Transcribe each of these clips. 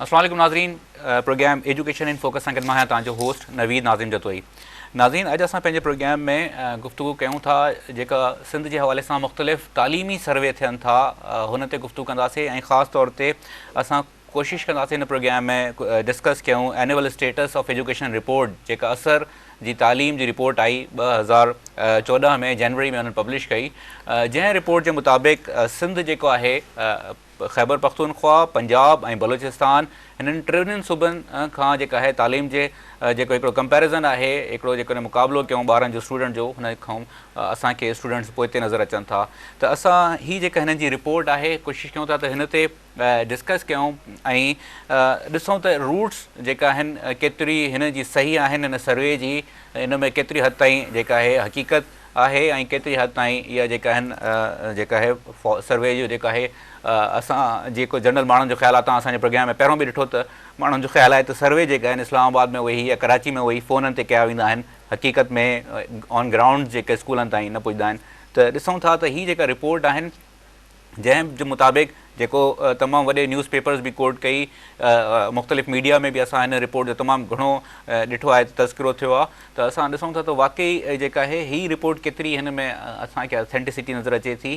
السلام عليڪم ناظرين پروگرام ايجوڪيشن ان فوڪس سان گڏ مان آهيان توهان جو هوسٽ نويد ناظم جتوئي ناظرين اڄ اسان پنهنجي پروگرام ۾ گفتگو ڪيون ٿا جيڪا سنڌ جي حوالي سان مختلف تعليمي سروي ٿين ٿا هن تي گفتگو ڪنداسين ۽ خاص طور تي اسان ڪوشش ڪنداسين هن پروگرام ۾ ڊسڪس ڪيون annual status of education report جيڪا اثر جي تعليم جي رپورٽ آئي 2014 ۾ جنوري ۾ انهن پبلش ڪئي جنهن رپورٽ جي مطابق سنڌ جيڪو آهي خيبر پختونخوا، پنجاب ۽ بلوچستان هنن ٽنهي صوبن کان جيڪا آهي تعليم جي جيڪو هڪڙو ڪمپيريزن آهي هڪڙو جيڪڏهن مقابلو ڪيون ٻارن جو اسٽوڊنٽ جو هن کان اسان کي اسٽوڊنٽس پوئتي نظر اچن ٿا ته اسان هي جيڪا هنن جي رپورٽ آهي ڪوشش ڪيون ٿا ته هن تي ڊسڪس ڪيون ۽ ڏسون ته روٽس جيڪا آهن ڪيتري هن جي صحيح آهن هن سروي جي ان ۾ ڪيتري حد تائين جيڪا آهي حقيقت آهي ۽ ڪيتري حد تائين اها جيڪا آهن جيڪا آهي سروي جو جيڪو آهي اسان جيڪو جنرل ماڻهن جو خيال آهي توهان اسان جي پروگرام ۾ پهريون به ڏٺو ته ماڻهن جو خيال آهي ته سروي جيڪا آهن اسلام آباد ۾ ويهي يا ڪراچي ۾ ويهي فونن تي ڪيا ويندا آهن حقيقت ۾ آن گرائونڊ جيڪي اسڪولن تائين نه پڄندا آهن ته ڏسون ٿا ته هي جيڪا رپورٽ آهن جنهن جي مطابق جيڪو تمام وڏي نيوز پيپرز به ڪوٽ ڪئي مختلف ميڊيا ۾ به اسان هن رپورٽ جو تمام گهڻو ڏٺو آهي ته تذڪرو ٿيو آهي ته اسان ڏسون ٿا ته واقعي جيڪا آهي هي رپورٽ ڪيتري هن ۾ اسان کي اٿينٽسٽي نظر اچي ٿي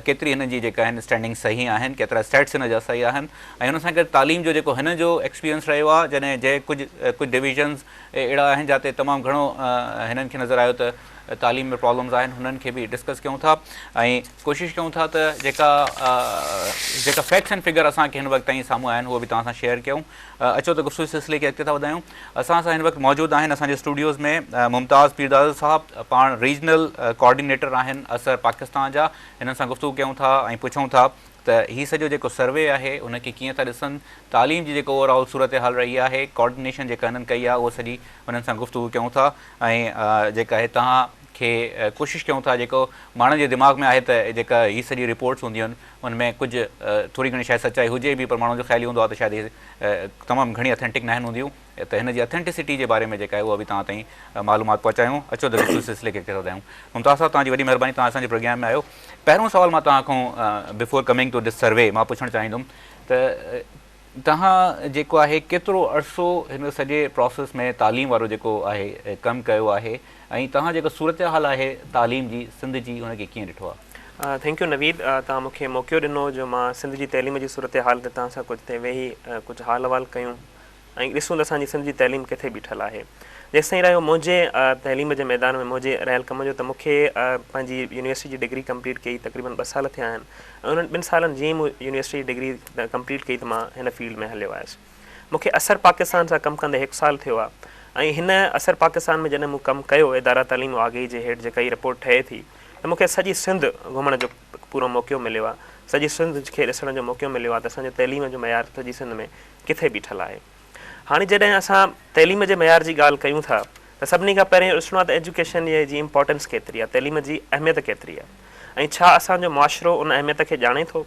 ڪيتري هن جي جيڪا آهن اسٽينڊنگ صحيح آهن ڪيترا اسٽيٽس هن جا صحيح آهن ۽ هن سان گڏ تعليم جو جيڪو هن جو ايڪسپيرينس رهيو آهي جڏهن جنهن ڪجهه ڪجهه ڊويزنز اهڙا آهن جاتي تمام گهڻو هنن کي نظر آيو ته تعليم ۾ پرابلمز آهن هنن کي به ڊسڪس ڪيون ٿا ۽ ڪوشش ڪيون ٿا ته جيڪا جيڪا فيڪٽس اينڊ فگر اسان کي هن وقت تائين سامهون آيا آهن اهو به توهان سان شيئر ڪيون اچو ته گفتگو سلسلي کي اڳتي ٿا وڌايون اسان سان هن وقت موجود آهن اسان جي اسٽوڊيوز ۾ ممتاز پيردادو صاحب پاڻ ريجنل ڪوآرڊينيٽر آهن اثر پاڪستان جا هنن سان گفتگو ڪيون ٿا ۽ پڇون ٿا ته هي سڄو جيڪو سروي آهي ان کي ڪيئن ٿا ڏسن، تعليم جي جيڪو اوور آل صورتحال رهي آهي، ڪوآرڊينيشن جيڪا هنن ڪئي آهي اهو سڄي انهن سان گفتگو ڪيون ٿا ۽ جيڪا آهي توهان کي ڪوشش ڪيون ٿا جيڪو ماڻهن جي دماغ ۾ آهي ته جيڪا هي سڄي رپورٽس هونديون آهن ان ۾ ڪجهه ٿوري گهڻي شايد سچائي هجي به پر ماڻهن جو خيال اهو هوندو آهي ته شايد هي تمام گهڻي اٿينٽڪ ناهن هونديون ته هن جي اٿينٽسٽي جي باري ۾ جيڪا آهي اها به توهان تائين معلومات پهچايون. اچو ته گفتگو سلسلي کي اڳتي وڌايون. ممتاز صاحب توهان جي وڏي مهرباني توهان اسان جي پروگرام ۾ آيو. پهريون سوال مان توهان کان before coming to this survey مان پڇڻ چاهيندم ته توهان جيڪو آهي ڪيترو عرصو هن سڄي پراسيس ۾ تعليم وارو جيڪو آهي ڪم ڪيو آهي ۽ توهان جيڪا صورتحال آهي تعليم جي سنڌ جي ان کي ڪيئن ڏٺو آهي؟ Thank you نويد توهان مون کي موقعو ڏنو جو مان سنڌ جي تعليم جي صورتحال تي توهان سان ڪجهه هتي ويهي ڪجهه حال احوال ڪيون. ۽ ڏسون ته اسان جي سنڌ جي تعليم ڪٿي بيٺل آهي. جيستائين رهيو منهنجي تعليم جي ميدان ۾ منهنجي رهيل ڪم جو ته مون کي پنهنجي يونيورسٽي جي ڊگري ڪمپليٽ ڪئي تقريبن ٻه سال ٿيا آهن ۽ انهن ٻن سالن جيئن ئي مون يونيورسٽي جي ڊگري ڪمپليٽ ڪئي ته مان هن فيلڊ ۾ هليو آيس. مون کي اثر پاڪستان سان ڪم ڪندي هڪ سال ٿيو آهي ۽ هن اثر پاڪستان ۾ جڏهن مون ڪم ڪيو اداره تعليم و آگاهي جي هيٺ جيڪا هي رپورٽ ٺهي ٿي ته مون کي سڄي سنڌ گهمڻ جو پورو موقعو مليو آهي سڄي سنڌ کي ڏسڻ جو موقعو مليو آهي ته اسان جو تعليم جو معيار سڄي سنڌ ۾ ڪٿي بيٺل آهي. هاڻي جڏهن اسان تعليم جي معيار جي ڳالهه ڪيون ٿا ته سڀني کان پهرين اهو ڏسڻو آهي ته ايجوڪيشن جي امپارٽنس ڪيتري آهي، تعليم جي اهميت ڪيتري آهي ۽ ڇا اسان جو معاشرو ان اهميت کي ڄاڻي ٿو؟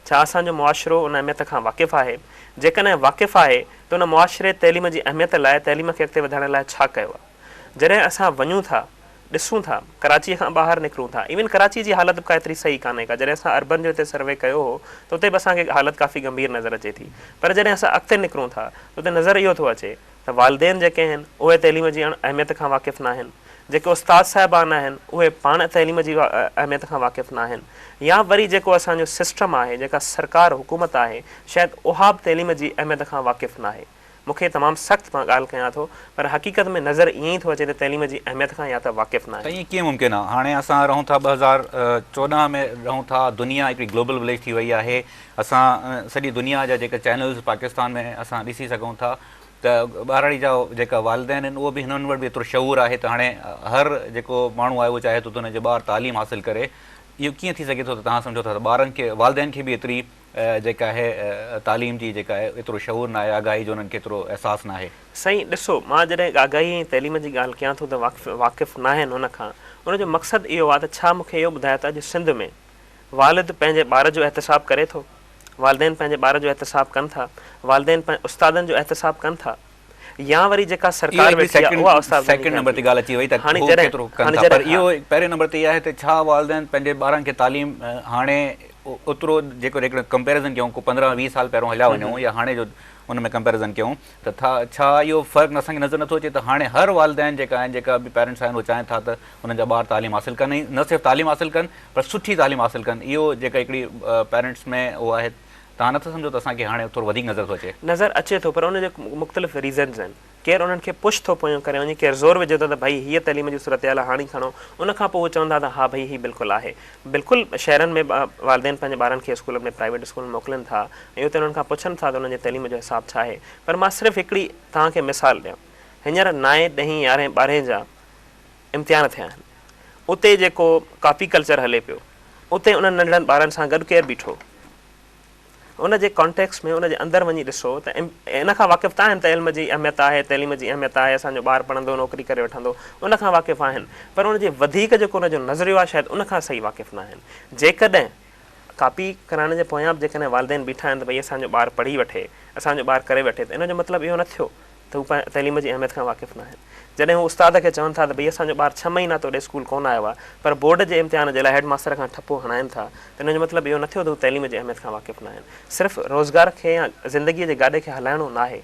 ڇا اسان جو معاشرو ان اهميت کان واقف آهي؟ جيڪڏهن واقف آهي ته ان معاشري تعليم جي اهميت لاء تعليم کي اڳتي وڌائڻ لاء ڇا ڪيو آهي؟ جڏهن اسان وڃون ٿا، ڏسون ٿا، ڪراچيء کان ٻاهر نڪرون ٿا، ايون ڪراچيء جي حالت به ڪا ايتري صحيح ڪانهي ڪا، جڏهن اسان اربن جو هتي سروي ڪيو هو ته اتي به اسان کي حالت ڪافي ڳنڀير نظر اچي ٿي پر جڏهن اسان اڳتي نڪرون ٿا ته اتي نظر اهو ٿو اچي ته والدين جيڪي آهن اهي تعليم جي اڻ اهميت کان واقف ناهن، جيڪي استاد صاحبان آهن اهي پاڻ تعليم جي اهميت کان واقف ناهن يا وري جيڪو اسان جو سسٽم آهي، جيڪا سرڪار حڪومت آهي شايد اها به تعليم جي اهميت کان واقف ناهي. مون کي تمام سخت مان ڳالهه ڪيان ٿو پر حقيقت ۾ نظر ائين ئي ٿو اچي ته تعليم جي اهميت کان يا ته واقف ناهن. ته ائين ڪيئن ممڪن آ؟ هاڻي اسان رهون ٿا 2014 ۾ رهون ٿا دنيا هڪڙي گلوبل وليج ٿي وئي آهي اسان سڄي دنيا جا جيڪا چينلز پاڪستان ۾ اسان ڏسي سگهون ٿا ته ٻهراڙي جا جيڪا والدين آهن اهو به هنن وٽ به ايترو شعور آهي ته هاڻي هر جيڪو ماڻهو آهي اهو چاهي ٿو ته هن جو ٻار تعليم حاصل ڪري اهو ڪيئن ٿي سگهي ٿو ته توهان سمجهو ٿا ته ٻارن کي والدين کي به ايتري جيڪا آهي تعليم جي جيڪا آهي ايترو شعور ناهي آگاهي جو انهن کي ايترو احساس ناهي. سائين ڏسو مان جڏهن آگاهي ۽ تعليم جي ڳالهه ڪيان ٿو ته واقف واقف ناهن ان کان ان جو مقصد اهو آهي ته ڇا مون کي اهو ٻڌايو ته اڄ سنڌ ۾ والد پنهنجي ٻار جو احتساب ڪري ٿو؟ والدين پنهنجي ٻار جو احتساب ڪن ٿا؟ والدين استادن جو احتساب ڪن ٿا؟ يا وري جيڪا اهو سرڪار هڪڙي ويٺي آهي سيڪنڊ اها استاد بندي سيڪنڊ ڪري نمبر ٿي تي ڳالهه اچي وئي ته هاڻي هو جڏهن ڪيترو ڪن هاڻي ٿا پر جڏهن ها اهو پهرين نمبر تي اها آهي ته ڇا والدين پنهنجي ٻارن کي تعليم هاڻي اوترو جيڪو هڪڙو ڪمپيريزن ڪيون ڪو 15 20 سال پهريون هليا وڃون يا هاڻي جو ان ۾ ڪمپيريزن ڪيون ته ٿا ڇا اهو فرق اسان کي نظر نٿو اچي ته هاڻي هر والدين جيڪا آهن جيڪا به پيرنٽس آهن اهي چاهين ٿا ته انهن جا ٻار تعليم حاصل ڪن ۽ نه صرف تعليم حاصل ڪن پر سٺي تعليم حاصل ڪن اهو جيڪا هڪڙي پيرنٽس ۾ اهو آهي توهان نٿا سمجهو ته اسان کي هاڻي ٿورو وڌيڪ نظر ٿو اچي؟ نظر اچي ٿو پر ان جا مختلف ريزنز آهن ڪير انهن کي پش ٿو پويون ڪري وڃي ڪير زور وجهي ٿو ته ڀئي هيء تعليم جي صورتحال آهي هاڻي کڻو ان کان پوء هو چون ٿا ته ها ڀئي هي بلڪل آهي بلڪل شهرن ۾ والدين پنهنجي ٻارن کي اسڪولن ۾ پرائيويٽ اسڪولن ۾ موڪلين ٿا ۽ اتي انهن کان پڇن ٿا ته انهن جي تعليم جو حساب ڇا آهي پر مان صرف هڪڙي توهان کي مثال ڏيان هينئر نائين ڏهين يارهين ٻارهين جا امتحان ٿيا آهن اتي جيڪو ڪاپي ڪلچر هلي پيو اتي انهن ننڍڙن ٻارن سان گڏ ڪير بيٺو ان جي ڪانٽيڪسٽ ۾ ان جي اندر وڃي ڏسو ته ان کان واقف ته آهن ته علم جي اهميت آهي، تعليم جي اهميت آهي، اسان جو ٻار پڙهندو نوڪري ڪري وٺندو، ان کان واقف آهن پر ان جي وڌيڪ جيڪو ان جو نظريو آهي شايد ان کان صحيح واقف نه آهن. جيڪڏهن ڪاپي ڪرائڻ جي پويان به جيڪڏهن والدين بيٺا آهن ته ڀئي اسان جو ٻار پڙهي وٺي، اسان جو ٻار ڪري وٺي ته ان جو مطلب اهو نه ٿيو ته هو تعليم جي اهميت کان واقف ناهن. جڏهن هو استاد کي چون ٿا ته ڀئي اسان جو ٻار ڇهه مهينا توڏي اسڪول ڪونه آيو آهي پر بورڊ جي امتحان جي لاء هيڊ ماستر کان ٺپو هڻائين ٿا ته ان جو مطلب اهو نه ٿيو ته هو تعليم جي اهميت کان واقف ناهن. صرف روزگار کي يا زندگيء جي گاڏي کي هلائڻو ناهي.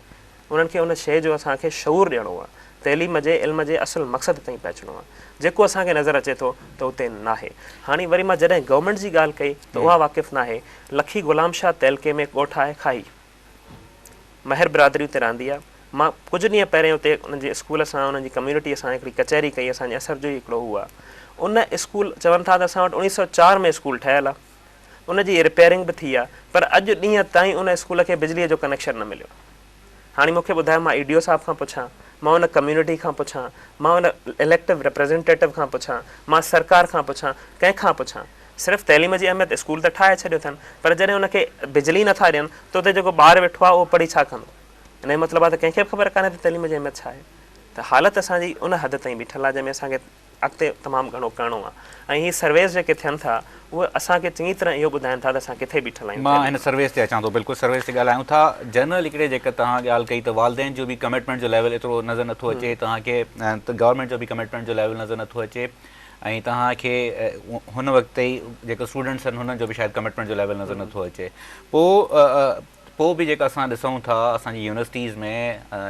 انهن کي ان شيء جو اسان کي شعور ڏيڻو آهي. تعليم جي علم جي اصل مقصد تائين پهچڻو آهي. جيڪو اسان کي نظر اچي ٿو ته اتي ناهي. هاڻي وري مان جڏهن گورنمينٽ جي ڳالهه ڪئي ته اها واقف ناهي. لکي غلام شاهه تعلقي ۾ ڳوٺ آهي کاهي. مهر برادري اتي رهندي آهي. مان ڪجهه ڏينهن پهرين اتي انهن جي اسڪول سان انهن جي ڪميونٽيء سان هڪڙي ڪچهري ڪئي اسان جي اثر جو ئي هڪڙو هو آهي. ان اسڪول چون ٿا ته اسان وٽ اوڻيهه سئو چار ۾ اسڪول ٺهيل آهي. ان جي رپيئرنگ به ٿي آهي پر اڄ ڏينهن تائين ان اسڪول کي بجليء جو ڪنيڪشن نه مليو. هاڻي مون کي ٻڌايو مان اي ڊي او صاحب کان پڇان، مان ان ڪميونٽي کان پڇان، مان ان اليڪٽو ريپريزينٽيٽو کان پڇان، مان سرڪار کان پڇان، ڪنهن کان پڇان؟ صرف تعليم جي اهميت اسڪول ته ٺاهي ڇڏيو اٿن پر جڏهن ان کي بجلي نٿا ڏين ته اتي جيڪو ٻار ويٺو آهي اهو پڙهي ڇا ڪندو؟ ان جو مطلب آهي ته ڪنهن کي به خبر ڪانهي ته تعليم جي اهميت ڇا آهي ته حالت اسان جي ان حد تائين بيٺل آهي جنهن ۾ اسان کي اڳتي تمام گهڻو ڪرڻو آهي ۽ هي سرويز جيڪي ٿين ٿا اهي اسان کي چڱي طرح اهو ٻڌائين ٿا ته اسان ڪٿي بيٺل آهيون مان تعليم هن سرويز تي اچان ٿو بلڪل سرويز تي ڳالهايون ٿا جنرل هڪڙي جيڪا توهان ڳالهه ڪئي ته والدين جو به ڪمٽمينٽ جو ليول ايترو نظر نٿو اچي توهان کي ته گورنمينٽ جو به ڪمٽمينٽ جو ليول نظر نٿو اچي ۽ توهان کي هن وقت تائين جيڪا اسٽوڊنٽس آهن هنن جو به شايد ڪمٽمينٽ جو ليول نظر نٿو اچي پوء پوء به جيڪا اسان ڏسون ٿا اسان جي يونيورسٽيز ۾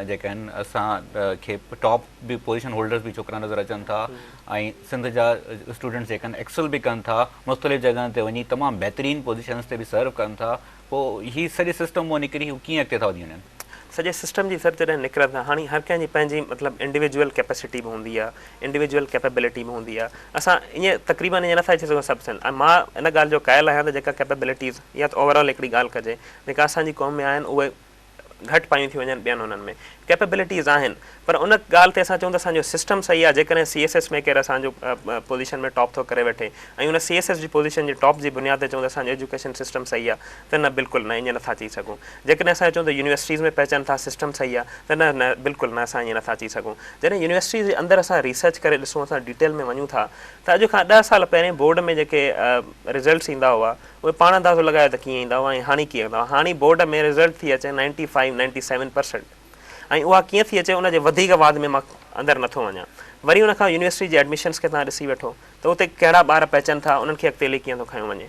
جيڪا آهن اسان کي ٽاپ به پوزيشن هولڊرز به ڇوڪرا نظر اچن ٿا ۽ سنڌ جا اسٽوڊنٽس جيڪا آهن ايڪسل به ڪن ٿا مختلف جڳهن تي وڃي تمام بهترين پوزيشنز تي به سرو ڪن ٿا پوء هي سڄي سسٽم مان نڪري هو ڪيئن اڳتي ٿا وڌي وڃن؟ سڄي سسٽم جي سر جڏهن نڪرن ٿا هاڻي هر ڪنهن جي پنهنجي مطلب انڊيويجوئل ڪيپيسٽي به هوندي آهي انڊيويجوئل ڪيپيبلٽي به هوندي آهي اسان ائين تقريبن ائين نٿا چئي سگهون سڀ سنڌ ۽ مان ان ڳالهه جو قائل آهيان ته جيڪا ڪيپيبلٽيز يا ته اوور آل هڪڙي ڳالهه ڪجي جيڪا اسان جي قوم ۾ آهن اهي گهٽ پايون ٿيون وڃن ٻين انهن ۾ ڪيپيبلٽيز آهن پر ان ڳالهه تي اسان چئون ته اسان جو سسٽم صحيح آهي جيڪڏهن سي ايس ايس ۾ ڪير اسان جو پوزيشن ۾ ٽاپ ٿو ڪري ويٺي ۽ ان سي ايس ايس جي پوزيشن جي ٽاپ جي بنياد تي چئون ته اسان جو ايجوڪيشن سسٽم صحيح آهي ته نه بلڪل نه ائين نٿا چئي سگهون جيڪڏهن اسان چئون ته يونيورسٽيز ۾ پهچن ٿا سسٽم صحيح آهي ته نه نه بلڪل نه اسان ائين نٿا چئي سگهون جڏهن يونيورسٽيز جي اندر اسان ريسرچ ڪري ڏسون اسان ڊيٽيل ۾ وڃون ٿا ته اڄ کان ڏهه سال پهرين بورڊ ۾ جيڪي رزلٽس ايندا هئا اهي پاڻ اندازو لڳايو ته ڪيئن ايندا هئا ۽ هاڻي ڪيئن ايندا هئا. هاڻي بورڊ ۾ رزلٽ ٿي اچي ninety five, ninety seven percent ۽ اها ڪيئن ٿي اچي ان جي وڌيڪ واڌ ۾ مان اندر نٿو وڃان. وري ان کان يونيورسٽي جي ايڊميشنس کي توهان ڏسي وٺو ته اتي ڪهڙا ٻار پهچن ٿا انهن کي اڳتي هلي ڪيئن ٿو کنيو وڃي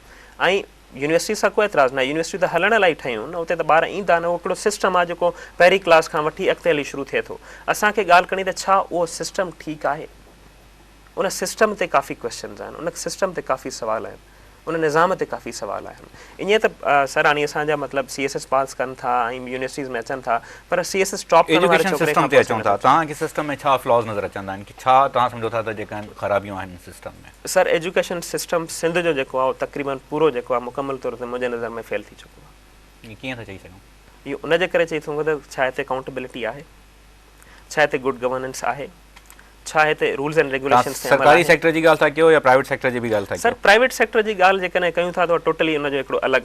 ۽ يونيورسٽي سان ڪو اعتراض ناهي يونيورسٽيون ته هلڻ لاء ئي ٺهيون نه اتي ته ٻار ايندا نه اهو هڪڙو سسٽم آهي جيڪو پهرين ڪلاس کان وٺي اڳتي هلي شروع ٿئي ٿو. اسان کي ڳالهه ڪرڻي ته ڇا اهو سسٽم ٺيڪ آهي؟ ان سسٽم تي ڪافي ڪويسچنز آهن ان سسٽم تي ڪافي سوال آهن. ان نظام تي ڪافي سوال آهن. ائين ته سر هاڻي اسان جا مطلب سي ايس ايس پاس ڪن ٿا ۽ يونيورسٽيز ۾ اچن ٿا پر سي ايس ايس ٽاپ ڪرڻ واري ايجوڪيشن ڇوڪري سسٽم کان تي پوء اسان اچون ٿا نٿا پڇون. توهان کي سسٽم ۾ ڇا فلاز نظر اچندا آهن ڇا توهان سمجهو ٿا ته جيڪا آهن خرابيون آهن سسٽم ۾. سر ايجوڪيشن سسٽم سنڌ جو جيڪو آهي اهو تقريبن پورو جيڪو آهي مڪمل طور تي منهنجي نظر ۾ فيل ٿي چڪو آهي. ائين ڪيئن ٿا چئي سگهون؟ اهو ان جي ڪري چئي ٿو سگهان ته ڇا هتي اڪائونٽيبلٽي آهي؟ ڇا هتي گڊ گورننس آهي؟ ڇا هتي رولز اينڊ توهان ريگيوليشنز تي عمل سرڪاري آهي؟ سيڪٽر جي ڳالهه ٿا ڪيو يا پرائيويٽ سيڪٽر جي به ڳالهه ٿا سر ڪيو؟ پرائيويٽ سيڪٽر جي ڳالهه جيڪڏهن ڪيون ٿا ته اها ٽوٽلي ان جو هڪڙو الڳ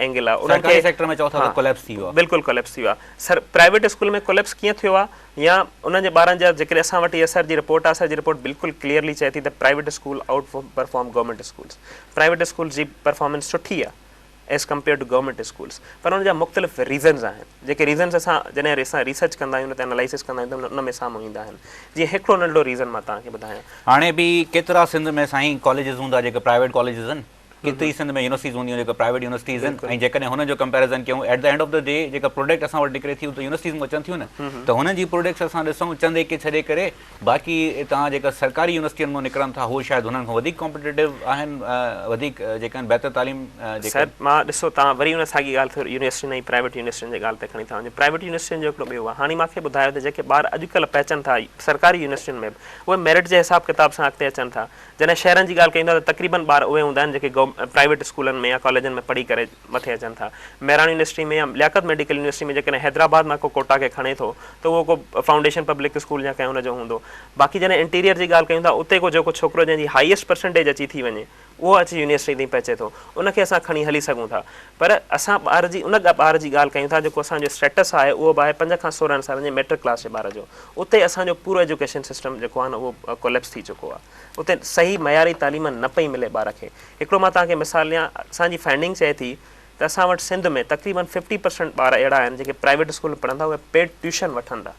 اينگل آهي انهن کي سرڪاري سيڪٽر ۾ چئو ٿا ها ته ڪوليپس ٿي ويو آهي. بلڪل ڪوليپس ٿي ويو آهي سر پرائيويٽ اسڪول ۾ ڪوليپس ڪيئن ٿيو آهي يا انهن جي ٻارن جا جيڪڏهن اسان وٽ اها سر جي رپورٽ آهي سر جي رپورٽ بلڪل ڪليئرلي چئي ٿي ته private school out perform government schools private schools جي پرفارمنس سٺي آهي as compare to government schools پر ان جا مختلف ريزنز آهن جيڪي ريزنز اسان جڏهن اسان ريسرچ ڪندا آهيون ان تي انالائسز ڪندا آهيون ته ان ۾ سامهون ايندا آهن جيئن هڪڙو ننڍڙو ريزن مان توهان کي ٻڌايان. هاڻي به ڪيترا سنڌ ۾ سائين ڪاليجز هوندا جيڪي پرائيويٽ ڪاليجز آهن؟ ڪيتري سنڌ ۾ يونيورسٽيز هونديون جيڪا پرائيويٽ يونيورسٽيز آهن ۽ جيڪڏهن هنن جو ڪمپيريزن ڪيون at the end of the day جيڪا پروڊڪٽ اسان وٽ نڪري ٿي اهي ته يونيورسٽيز مان اچن ٿيون نه ته هنن جي پروڊڪٽس اسان ڏسون چند هڪ کي ڇڏي ڪري باقي توهان جيڪا سرڪاري يونيورسٽين مان نڪرن ٿا هو شايد هنن کان وڌيڪ ڪمپيٽيٽو آهن وڌيڪ جيڪا آهن بهتر تعليم جيڪا سر مان ڏسو توهان وري ان ساڳي ڳالهه ٿو يونيورسٽين ۽ پرائيويٽ يونيورسٽين جي ڳالهه تي کڻي ٿا وڃو پرائيويٽ يونيورسٽين جو هڪڙو ٻيو آهي هاڻي مان کي ٻڌايو ته جيڪي ٻار اڄڪلهه پهچن ٿا سرڪاري يونيورسٽين ۾ به اهي ميرٽ جي حساب ڪتاب سان اڳتي اچن ٿا جڏهن شهرن جي ڳالهه ڪيون ٿا ته تقريبن ٻار اهي هوندا آهن جيڪي پرائيويٽ اسڪولن ۾ يا ڪاليجن ۾ پڙهي ڪري مٿي اچن ٿا. مهراڻ يونيورسٽي ۾ يا لياقت ميڊيڪل يونيورسٽي ۾ جيڪڏهن حيدرآباد مان ڪو ڪوٽا کي کڻي ٿو ته اهو ڪو فائونڊيشن پبلڪ اسڪول يا ڪنهن ان جو هوندو. باقي جڏهن انٽيريئر جي ڳالهه ڪيون ٿا اتي ڪو جيڪو ڇوڪرو جنهن جي هائيسٽ پرسنٽيج اچي ٿي وڃي اهو اچي يونيورسٽي تائين پهچي ٿو ان کي اسان کڻي هلي سگهون ٿا پر اسان ٻار جي ان ٻار جي ڳالهه ڪيون ٿا جيڪو اسان جو اسٽيٽس آهي اهو به آهي پنج کان 16 سالن جي ميٽرڪ ڪلاس جي ٻار جو اتي اسان جو پورو ايجوڪيشن سسٽم جيڪو آهي نه اهو ڪوليپس ٿي چڪو آهي. اتي صحيح معياري تعليم نه پئي ملي ٻار کي. هڪڙو مان توهان کي مثال ڏيان اسان جي فائنڊنگ چئي ٿي ته اسان وٽ سنڌ ۾ تقريبن ففٽي پرسنٽ ٻار اهڙا آهن جيڪي پرائيويٽ اسڪول ۾ پڙهن ٿا اهي پيڊ ٽيوشن وٺن ٿا.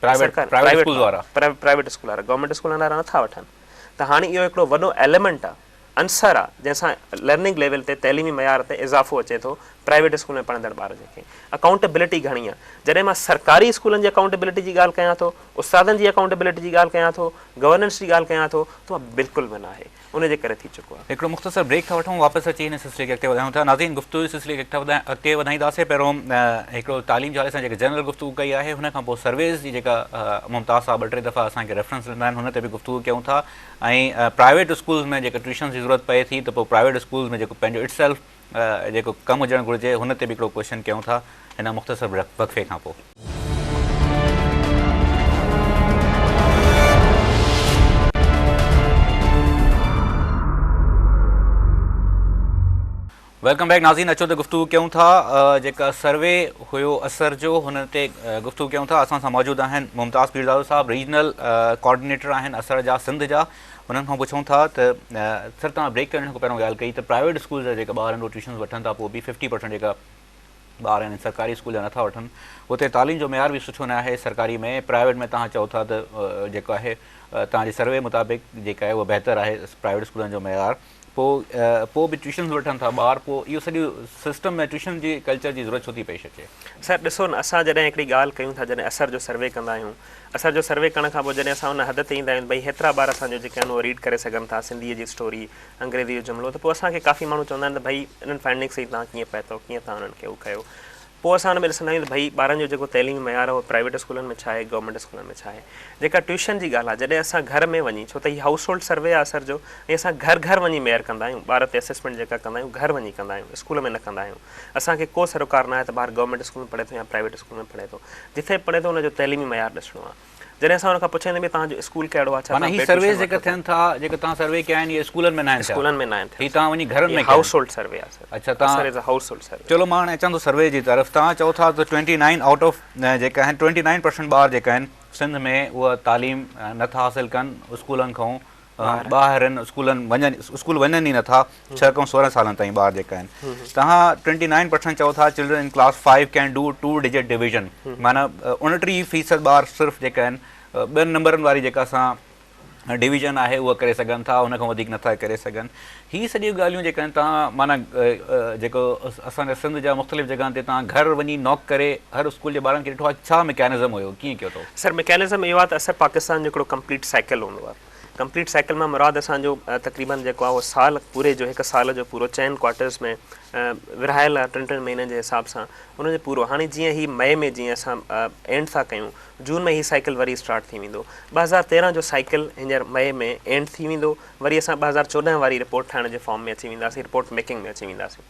پرائيويٽ پرائيويٽ اسڪول وارا. پرائيويٽ اسڪول وارا گورنمينٽ اسڪولن وارا نٿا وٺن ته هاڻي اهو هڪڙو وڏو ايليمينٽ آهي عنصر آهي جنهن سان لرننگ ليول تي تعليمي معيار تي اضافو اچي ٿو پرائيويٽ اسڪول ۾ پڙهندڙ ٻار جي اڪائونٽيبلٽي گهڻي آهي جڏهن مان سرڪاري اسڪولن جي اڪائونٽيبلٽي جي ڳالهه ڪيان ٿو استادن جي اڪائونٽيبلٽي جي ڳالهه ڪيان ٿو، گورننس جي ڳالهه ڪيان ٿو ته اها بلڪل به ناهي، ان جي ڪري ٿي چڪو آهي. هڪڙو مختصر بريڪ ٿا وٺون واپس اچي هن سلسلي کي اڳتي وڌايون ٿا. ناظرين گفتگو جي سلسلي کي اڳتي وڌائينداسين پهريون هڪڙو تعليم جي حوالي سان جيڪا جنرل گفتگو ڪئي آهي هن کان پوء سرويز جي جيڪا ممتاز صاحب ٻه ٽي دفعا اسان کي ريفرنس ڏنا آهن هن تي به گفتگو ڪيون ٿا ۽ پرائيويٽ اسڪولز ۾ جيڪا ٽيوشنز جي ضرورت پئي ٿي ته پوء پرائيويٽ اسڪولز ۾ جيڪو پنهنجو it self جيڪو ڪم هجڻ گهرجي هن تي به هڪڙو ڪوئسچن ڪيون ٿا هن مختصر وقفي کان پوء. Welcome back ناظرين اچو ته گفتگو ڪيون ٿا جيڪا سروي هيو اثر جو هن تي گفتگو ڪيون ٿا اسان سان موجود آهن ممتاز پيرزادو صاحب ريجنل ڪوآرڊينيٽر آهن اثر جا سنڌ جا انهن کان پڇون ٿا ته سر توهان بريڪ ڪرڻ کان پهريون ڳالهه ڪئي ته پرائيويٽ اسڪول جا جيڪا ٻار آهن اهي ٽيوشنز وٺن ٿا پوء به ففٽي پرسنٽ جيڪا ٻار آهن سرڪاري اسڪول جا نٿا وٺن اتي تعليم جو معيار به سٺو نه آهي سرڪاري ۾ پرائيويٽ ۾ توهان چئو ٿا ته جيڪو آهي توهان جي سروي مطابق جيڪا آهي اها بهتر آهي پرائيويٽ اسڪولن جو معيار پوء پوء به ٽيوشنز وٺن ٿا ٻار پوء اهو سڄو سسٽم ۾ ٽيوشن جي ڪلچر جي ضرورت ڇو ٿي پيش اچي؟ سر ڏسو نه اسان جڏهن هڪڙي ڳالهه ڪيون ٿا جڏهن اثر جو سروي ڪندا آهيون اثر جو سروي ڪرڻ کان پوء جڏهن اسان ان حد تي ايندا آهيون ته ڀئي هيترا ٻار اسان جو جيڪي آهن اهو ريڊ ڪري سگهن ٿا سنڌيء جي اسٽوري انگريزي جو جملو ته پوء اسان کي ڪافي ماڻهو چوندا آهن ته ڀئي انهن فائنڊنگس تائين توهان ڪيئن پهتو ڪيئن توهان انهن کي اهو ڪيو پوء اسان ان ۾ ڏسندا آهيون ته ڀئي ٻارن جو جيڪو تعليمي معيار آهي اهو پرائيويٽ اسڪولن ۾ ڇا آهي گورنمينٽ اسڪولن ۾ ڇا آهي جيڪا ٽيوشن جي ڳالهه آهي جڏهن اسان گهر ۾ وڃي ڇو ته هي هائوس هولڊ سروي آهي اثر جو ۽ اسان گهر گهر وڃي ميئر ڪندا آهيون ٻار تي اسيسمينٽ جيڪا ڪندا آهيون گهر وڃي ڪندا آهيون اسڪول ۾ نه ڪندا آهيون اسان کي ڪو سروڪار نه آهي ته ٻار گورنمينٽ اسڪول ۾ پڙهي ٿو يا پرائيويٽ اسڪول ۾ پڙهي ٿو جٿي به پڙهي ٿو ان جو تعليمي معيار ڏسڻو آهي جڏهن اسان ان کان پڇيون ته توهان جو اسڪول ڪهڙو آهي ڇا معنيٰ توهان هي پيڊ سرويز ٽيوشن جيڪا وٺو ٿا ٿين ٿا جيڪا توهان سروي ڪيا آهن اهي اسڪولن ۾ ناهن ٿيا اسڪولن ۾ ناهن ٿيا هي توهان وڃي گهرن هي ۾ ڪيا آهن هائوس هولڊ سروي آهي سر اڇا توهان اثر از ا هائوس هولڊ سروي چلو مان هاڻي اچان ٿو سروي جي طرف توهان چئو ٿا ته ٽوئنٽي نائن آئوٽ آف جيڪا آهن ٽوئنٽي نائن پرسنٽ ٻار جيڪا آهن سنڌ ۾ اها تعليم نه ٿا حاصل ڪن اسڪولن کان ٻاهر آهن اسڪولن وڃن اسڪول وڃن ئي نه ٿا ڇهه کان 16 سالن تائين ٻار جيڪا آهن توهان ٽوئنٽي نائن پرسنٽ چئو ٿا children in class five can do two digit division معنيٰ 29 فيصد ٻار صرف جيڪا آهن ٻن نمبرن واري جيڪا اسان ڊويزن آهي اها ڪري سگهن ٿا ان کان وڌيڪ نٿا ڪري سگهن هي سڄيون ڳالهيون جيڪا آهن توهان معنيٰ جيڪو اسان جا سنڌ جا مختلف جڳهن تي توهان گهر وڃي ناڪ ڪري هر اسڪول جي ٻارن کي ڏٺو آهي ڇا ميڪانزم هيو ڪيئن ڪيو اٿو؟ سر ميڪانزم اهو آهي ته اثر پاڪستان جو هڪڙو ڪمپليٽ سائيڪل هوندو آهي ڪمپليٽ سائيڪل مان مراد اسان جو تقريبن جيڪو آهي اهو سال پوري جو هڪ سال جو پورو چئن ڪوارٽرز ۾ ورهايل آهي ٽن ٽن مهينن جي حساب سان ان جو پورو هاڻي جيئن هي مئي ۾ جيئن اسان اينڊ ٿا ڪيون جون ۾ هي سائيڪل وري اسٽارٽ ٿي ويندو 2013 جو سائيڪل هينئر مئي ۾ اينڊ ٿي ويندو وري اسان 2014 واري رپورٽ ٺاهڻ جي فارم ۾ اچي وينداسين رپورٽ ميڪنگ ۾ اچي وينداسين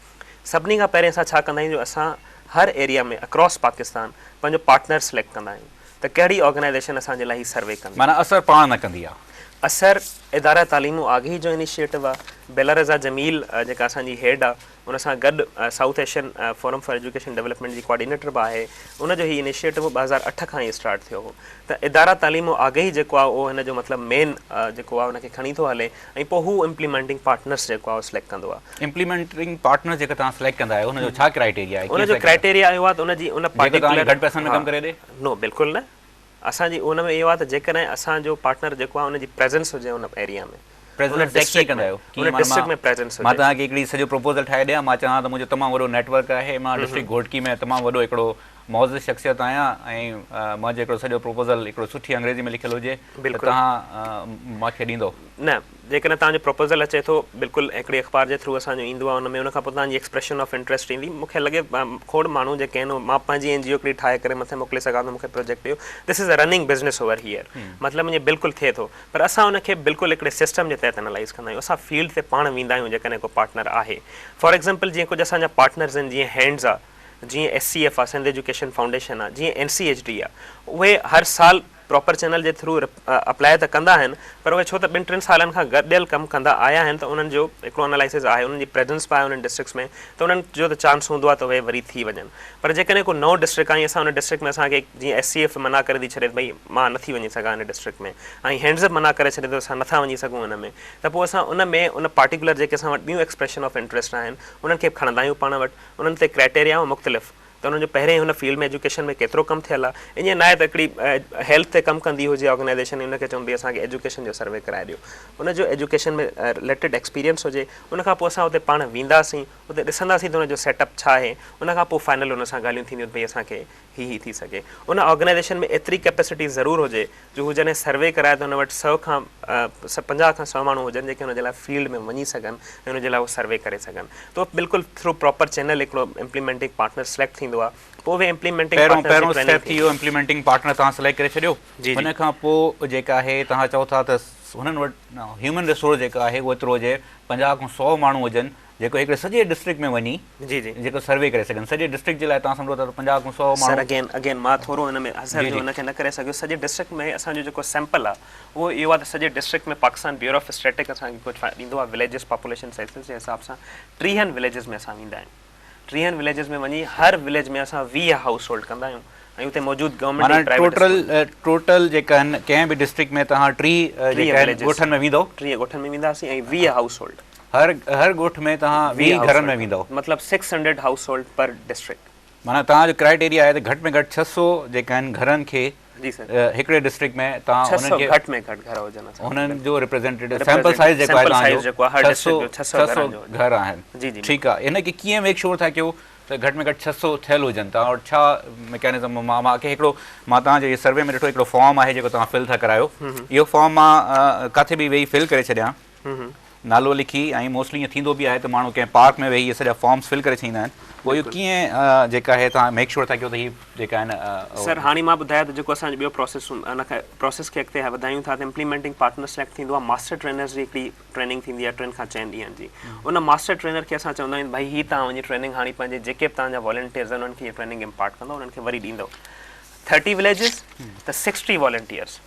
سڀني کان پهرين اسان ڇا ڪندا آهيون جو اسان هر ايريا ۾ اڪراس پاڪستان پنهنجو پارٽنر سليڪٽ ڪندا آهيون ته ڪهڙي آرگنائيزيشن اسان جي لاء هي سروي ڪندي. معنيٰ اثر پاڻ نه ڪندي آ. اثر اداره تعليم و آگهي جو انيشيٽو آ. بيلا رضا جميل جيڪا اسان جي هيڊ آ ان سان گڏ South Asian forum for education development جي ڪوآرڊينيٽر به آهي ان جو هي انيشيٽو 2008 کان ئي اسٽارٽ ٿيو هو ته اداره تعليم و آگهي جيڪو آ اهو هن جو مطلب مين جيڪو آ ان کي کڻي ٿو هلي ۽ پوء هو امپليمينٽنگ پارٽنرس جيڪو آ اهو سليڪٽ ڪندو آ. امپليمينٽنگ پارٽنرس جيڪا توهان سليڪٽ ڪندا آهيو ان جو ڇا ڪرائيٽيريا آهي ان جو ڪرائيٽيريا اهو آ ته ان جي ان جيڪو توهان کي گهٽ پئسن ۾ ڪم ڪري ڏي؟ نو بلڪل نه اسان جي ان ۾ اهو آهي ته جيڪڏهن اسان جو پارٽنر جيڪو آهي ان جي پريزنس هجي ان ايريا ۾ پريزنس چيڪ ڪيئن ڪندا آهيو؟ ان ڊسٽرڪٽ ۾ پريزنس هجي. مان توهان کي هڪڙي سڄو پروپوزل ٺاهي ڏيان، مان چوان ته منهنجو تمام وڏو نيٽ ورڪ آهي، مان ڊسٽرڪٽ گهوٽڪي ۾ تمام وڏو هڪڙو معزز شخصيت آهيان ۽ منهنجو هڪڙو سڄو پروپوزل هڪڙو سٺي انگريزي ۾ لکيل هجي ته توهان مان کي ڏيندو؟ نه، جيڪڏهن توهان جو پروپوزل اچي ٿو بلڪل هڪڙي اخبار جي ٿرو اسان جو ايندو آهي ان ۾ ان کان پوء توهان جي ايڪسپريشن آف انٽريسٽ ايندي مون کي لڳي کوڙ ماڻهو جيڪي آهن مان پنهنجي اين جي او هڪڙي ٺاهي ڪري مٿي موڪلي سگهان ٿو مون کي پروجيڪٽ ڏيو this is a running business over here مطلب ائين بلڪل ٿئي ٿو پر اسان ان کي بلڪل هڪڙي سسٽم جي تحت انالائيز ڪندا آهيون اسان فيلڊ تي پاڻ ويندا آهيون جيڪڏهن ڪو پارٽنر آهي فار ايگزامپل جيئن ڪجهه اسان جا پارٽنرز آهن جيئن هينڊز آ جيئن S C F I Sindh education foundation آ جيئن اين سي ايڇ ڊي آ اهي هر سال پراپر چينل جي ٿرو اپلائي ته ڪندا آهن پر اهي ڇو ته ٻن ٽن سالن کان گڏيل ڪم ڪندا آيا آهن ته انهن جو هڪڙو انالائسز آهي انهن جي پريزنس به آهي انهن ڊسٽرڪٽس ۾ ته انهن جو ته چانس هوندو آهي ته اهي وري ٿي وڃن پر جيڪڏهن ڪو نئون ڊسٽرڪٽ آهي ۽ اسان ان ڊسٽرڪٽ ۾ اسان کي جيئن ايس سي ايف منع ڪري ٿي ڇڏي ته ڀئي مان نٿي وڃي سگهان ان ڊسٽرڪٽ ۾ ۽ هينڊز اپ منع ڪري ڇڏي ته اسان نٿا وڃي سگهون ان ۾ ته پوء اسان ان ۾ ان پارٽيڪولر جيڪي اسان وٽ ٻيون ايڪسپريشن آف انٽريسٽ آهن انهن کي به کڻندا آهيون پاڻ وٽ انهن تي ڪرائٽيريا مختلف ته انهن جو پهرين هن فيلڊ ۾ ايجوڪيشن ۾ ڪيترو ڪم ٿيل آهي ائين ناهي ته هڪڙي هيلٿ تي ڪم ڪندي هجي آرگنائيزيشن ان کي چئون ڀئي اسان کي ايجوڪيشن جو سروي ڪرائي ڏيو ان جو ايجوڪيشن ۾ رليٽيڊ ايڪسپيرينس هجي ان کان پوء اسان اتي پاڻ وينداسين اتي ڏسنداسين ته ان جو سيٽ اپ ڇا آهي ان کان پوء فائنل ان سان ڳالهيون ٿينديون ته ڀئي اسان کي هي هي ٿي سگهي ان آرگنائيزيشن ۾ ايتري ڪيپيسٽي ضرور هجي جو هو جڏهن سروي ڪرائي ته ان وٽ سئو کان 50 کان 100 ماڻهو هجن جيڪي ان جي لاء فيلڊ ۾ وڃي سگهن ۽ ان جي لاء هو سروي ڪري سگهن ته بلڪل ٿرو پراپر چينل هڪڙو امپليمينٽنگ پارٽنر سليڪٽ ٿيندو آهي پوء اهي امپليمينٽنگ پهريون پهريون اسٽيپ ٿي ويو امپليمينٽنگ پارٽنر توهان سليڪٽ ڪري ڇڏيو ان کان پوء جيڪا آهي توهان چئو ٿا ته هنن وٽ هيومن ريسورس جيڪا آهي اهو ايترو هجي 50 کان 100 ماڻهو هجن جيڪو هڪڙي سڄي ڊسٽرڪٽ ۾ وڃي جي جي جيڪو سروي ڪري سگهن سڄي ڊسٽرڪٽ جي لاء توهان سمجهو ٿا ته 50 کان 100 ماڻهو سر اگين اگين مان ٿورو ان ۾ سر جو ان کي نه ڪري سگهيس سڄي ڊسٽرڪٽ ۾ اسان جو جيڪو سيمپل آ اهو اهو آ ته سڄي district ۾ Pakistan bureau of aesthetic اسان کي ڪجهه ڏيندو آ وليجز پاپوليشن سينسس جي حساب سان 30 وليجز ۾ اسان ويندا آهيون 30 وليجز ۾ وڃي هر وليج ۾ اسان 20 هائوس هولڊ ڪندا آهيون ۽ اتي موجود گورنمينٽ ۽ پرائيويٽ ٽوٽل ٽوٽل جيڪا آهن ڪنهن به ڊسٽرڪٽ ۾ توهان 30 جيڪا آهن ڳوٺن ۾ ويندؤ 30 ڳوٺن ۾ وينداسين ۽ 20 هائوس هولڊ هر هر ڳوٺ ۾ توهان 20 گهرن ۾ ويندؤ مطلب 600 هائوس هولڊ پر ڊسٽرڪٽ. معنيٰ توهان جو ڪرائيٽيريا آهي ته گهٽ ۾ گهٽ 600 جيڪا آهن گهرن کي جي سر هڪڙي ڊسٽرڪٽ ۾ توهان انهن کي 600 گهٽ ۾ گهٽ گهر هجن اسان انهن جو ريپريزينٽيٽو سيمپل سائيز جيڪو آهي توهان جو 600 600 گهر آهن جي جي ٺيڪ آهي ان کي ڪيئن ميڪ شور ٿا ڪيو ته گهٽ ۾ گهٽ 600 ٿيل هجن توهان وٽ ڇا ميڪانزم مان مان کي هڪڙو مان توهان جو سروي ۾ ڏٺو هڪڙو فارم آهي جيڪو توهان فل ٿا ڪرايو اهو فارم مان ڪاٿي به ويهي فل ڪري ڇڏيان نالو لکي ۽ موسٽلي ائين ٿيندو به آهي ته ماڻهو ڪنهن پارڪ ۾ ويهي اهي سڄا فارمز فل ڪري ڇڏيندا آهن پوء اهو ڪيئن جيڪا آهي توهان ميڪ شور ٿا ڪيو ته هي جيڪا آهن. سر هاڻي مان ٻڌايو ته جيڪو اسان جو ٻيو پروسيس ان کي پروسيس کي اڳتي وڌايون ٿا ته امپليمينٽنگ پارٽنر سليڪٽ ٿيندو آهي ماسٽر ٽرينرز جي هڪڙي ٽريننگ ٿيندي آهي ٽن کان چئن ڏينهن جي ان ماسٽر ٽرينر کي اسان چوندا آهيون ته ڀائي هي توهان وڃي ٽريننگ هاڻي پنهنجي جيڪي به توهان جا والنٽيئرز آهن انهن کي هي ٽريننگ امپارٽ ڪندو انهن کي وري ڏيندو ٿرٽي وليجز ته سڪسٽي والنٽيئرز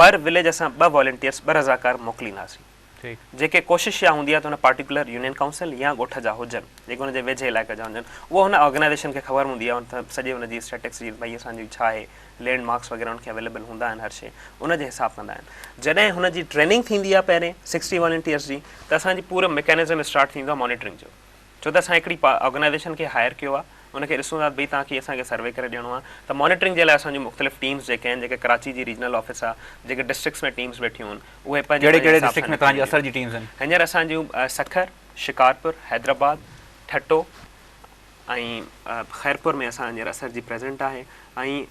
پر وليج اسان ٻه والنٽيئرز ٻه رضاڪار موڪلينداسين جيڪي ڪوشش اها هوندي آهي ته ان پارٽيڪولر يونين ڪائونسل يا ڳوٺ جا هجن جيڪي ان جي ويجهي علائقي جا هجن اهو هن آرگنائيزيشن کي خبر هوندي آهي ان سڄي ان جي اسٽيٽڪس جي ڀئي اسان جي ڇا آهي لينڊ مارڪس وغيره ان کي اويليبل هوندا آهن هر شي ان جي حساب ڪندا آهن جڏهن هن جي ٽريننگ ٿيندي آهي پهرين سڪسٽي والنٽيئرز جي ته اسان جي پورو ميڪانزم اسٽارٽ ٿيندو آهي مانيٽرنگ جو ڇو ته اسان هڪڙي آرگنائيزيشن کي هائر ڪيو آهي ان کي ڏسون ٿا ته ڀئي توهان کي اسان کي سروي ڪري ڏيڻو آهي ته مانيٽرنگ جي لاء اسان جون مختلف ٽيمز جيڪي آهن جيڪي ڪراچي جي ريجنل آفيس آهي جيڪي ڊسٽرڪٽس ۾ ٽيمز ويٺيون آهن اهي پنهنجي ڪهڙي پنهنجي ڪهڙي حساب ڊسٽرڪٽس سان ۾ توهان جي نڪري اثر جي ٽيمز آهن؟ هينئر اسان جون سکر، شڪارپور، حيدرآباد، ٺٽو ۽ خيرپور ۾ اسان هينئر اثر جي پريزنٽ آهي ۽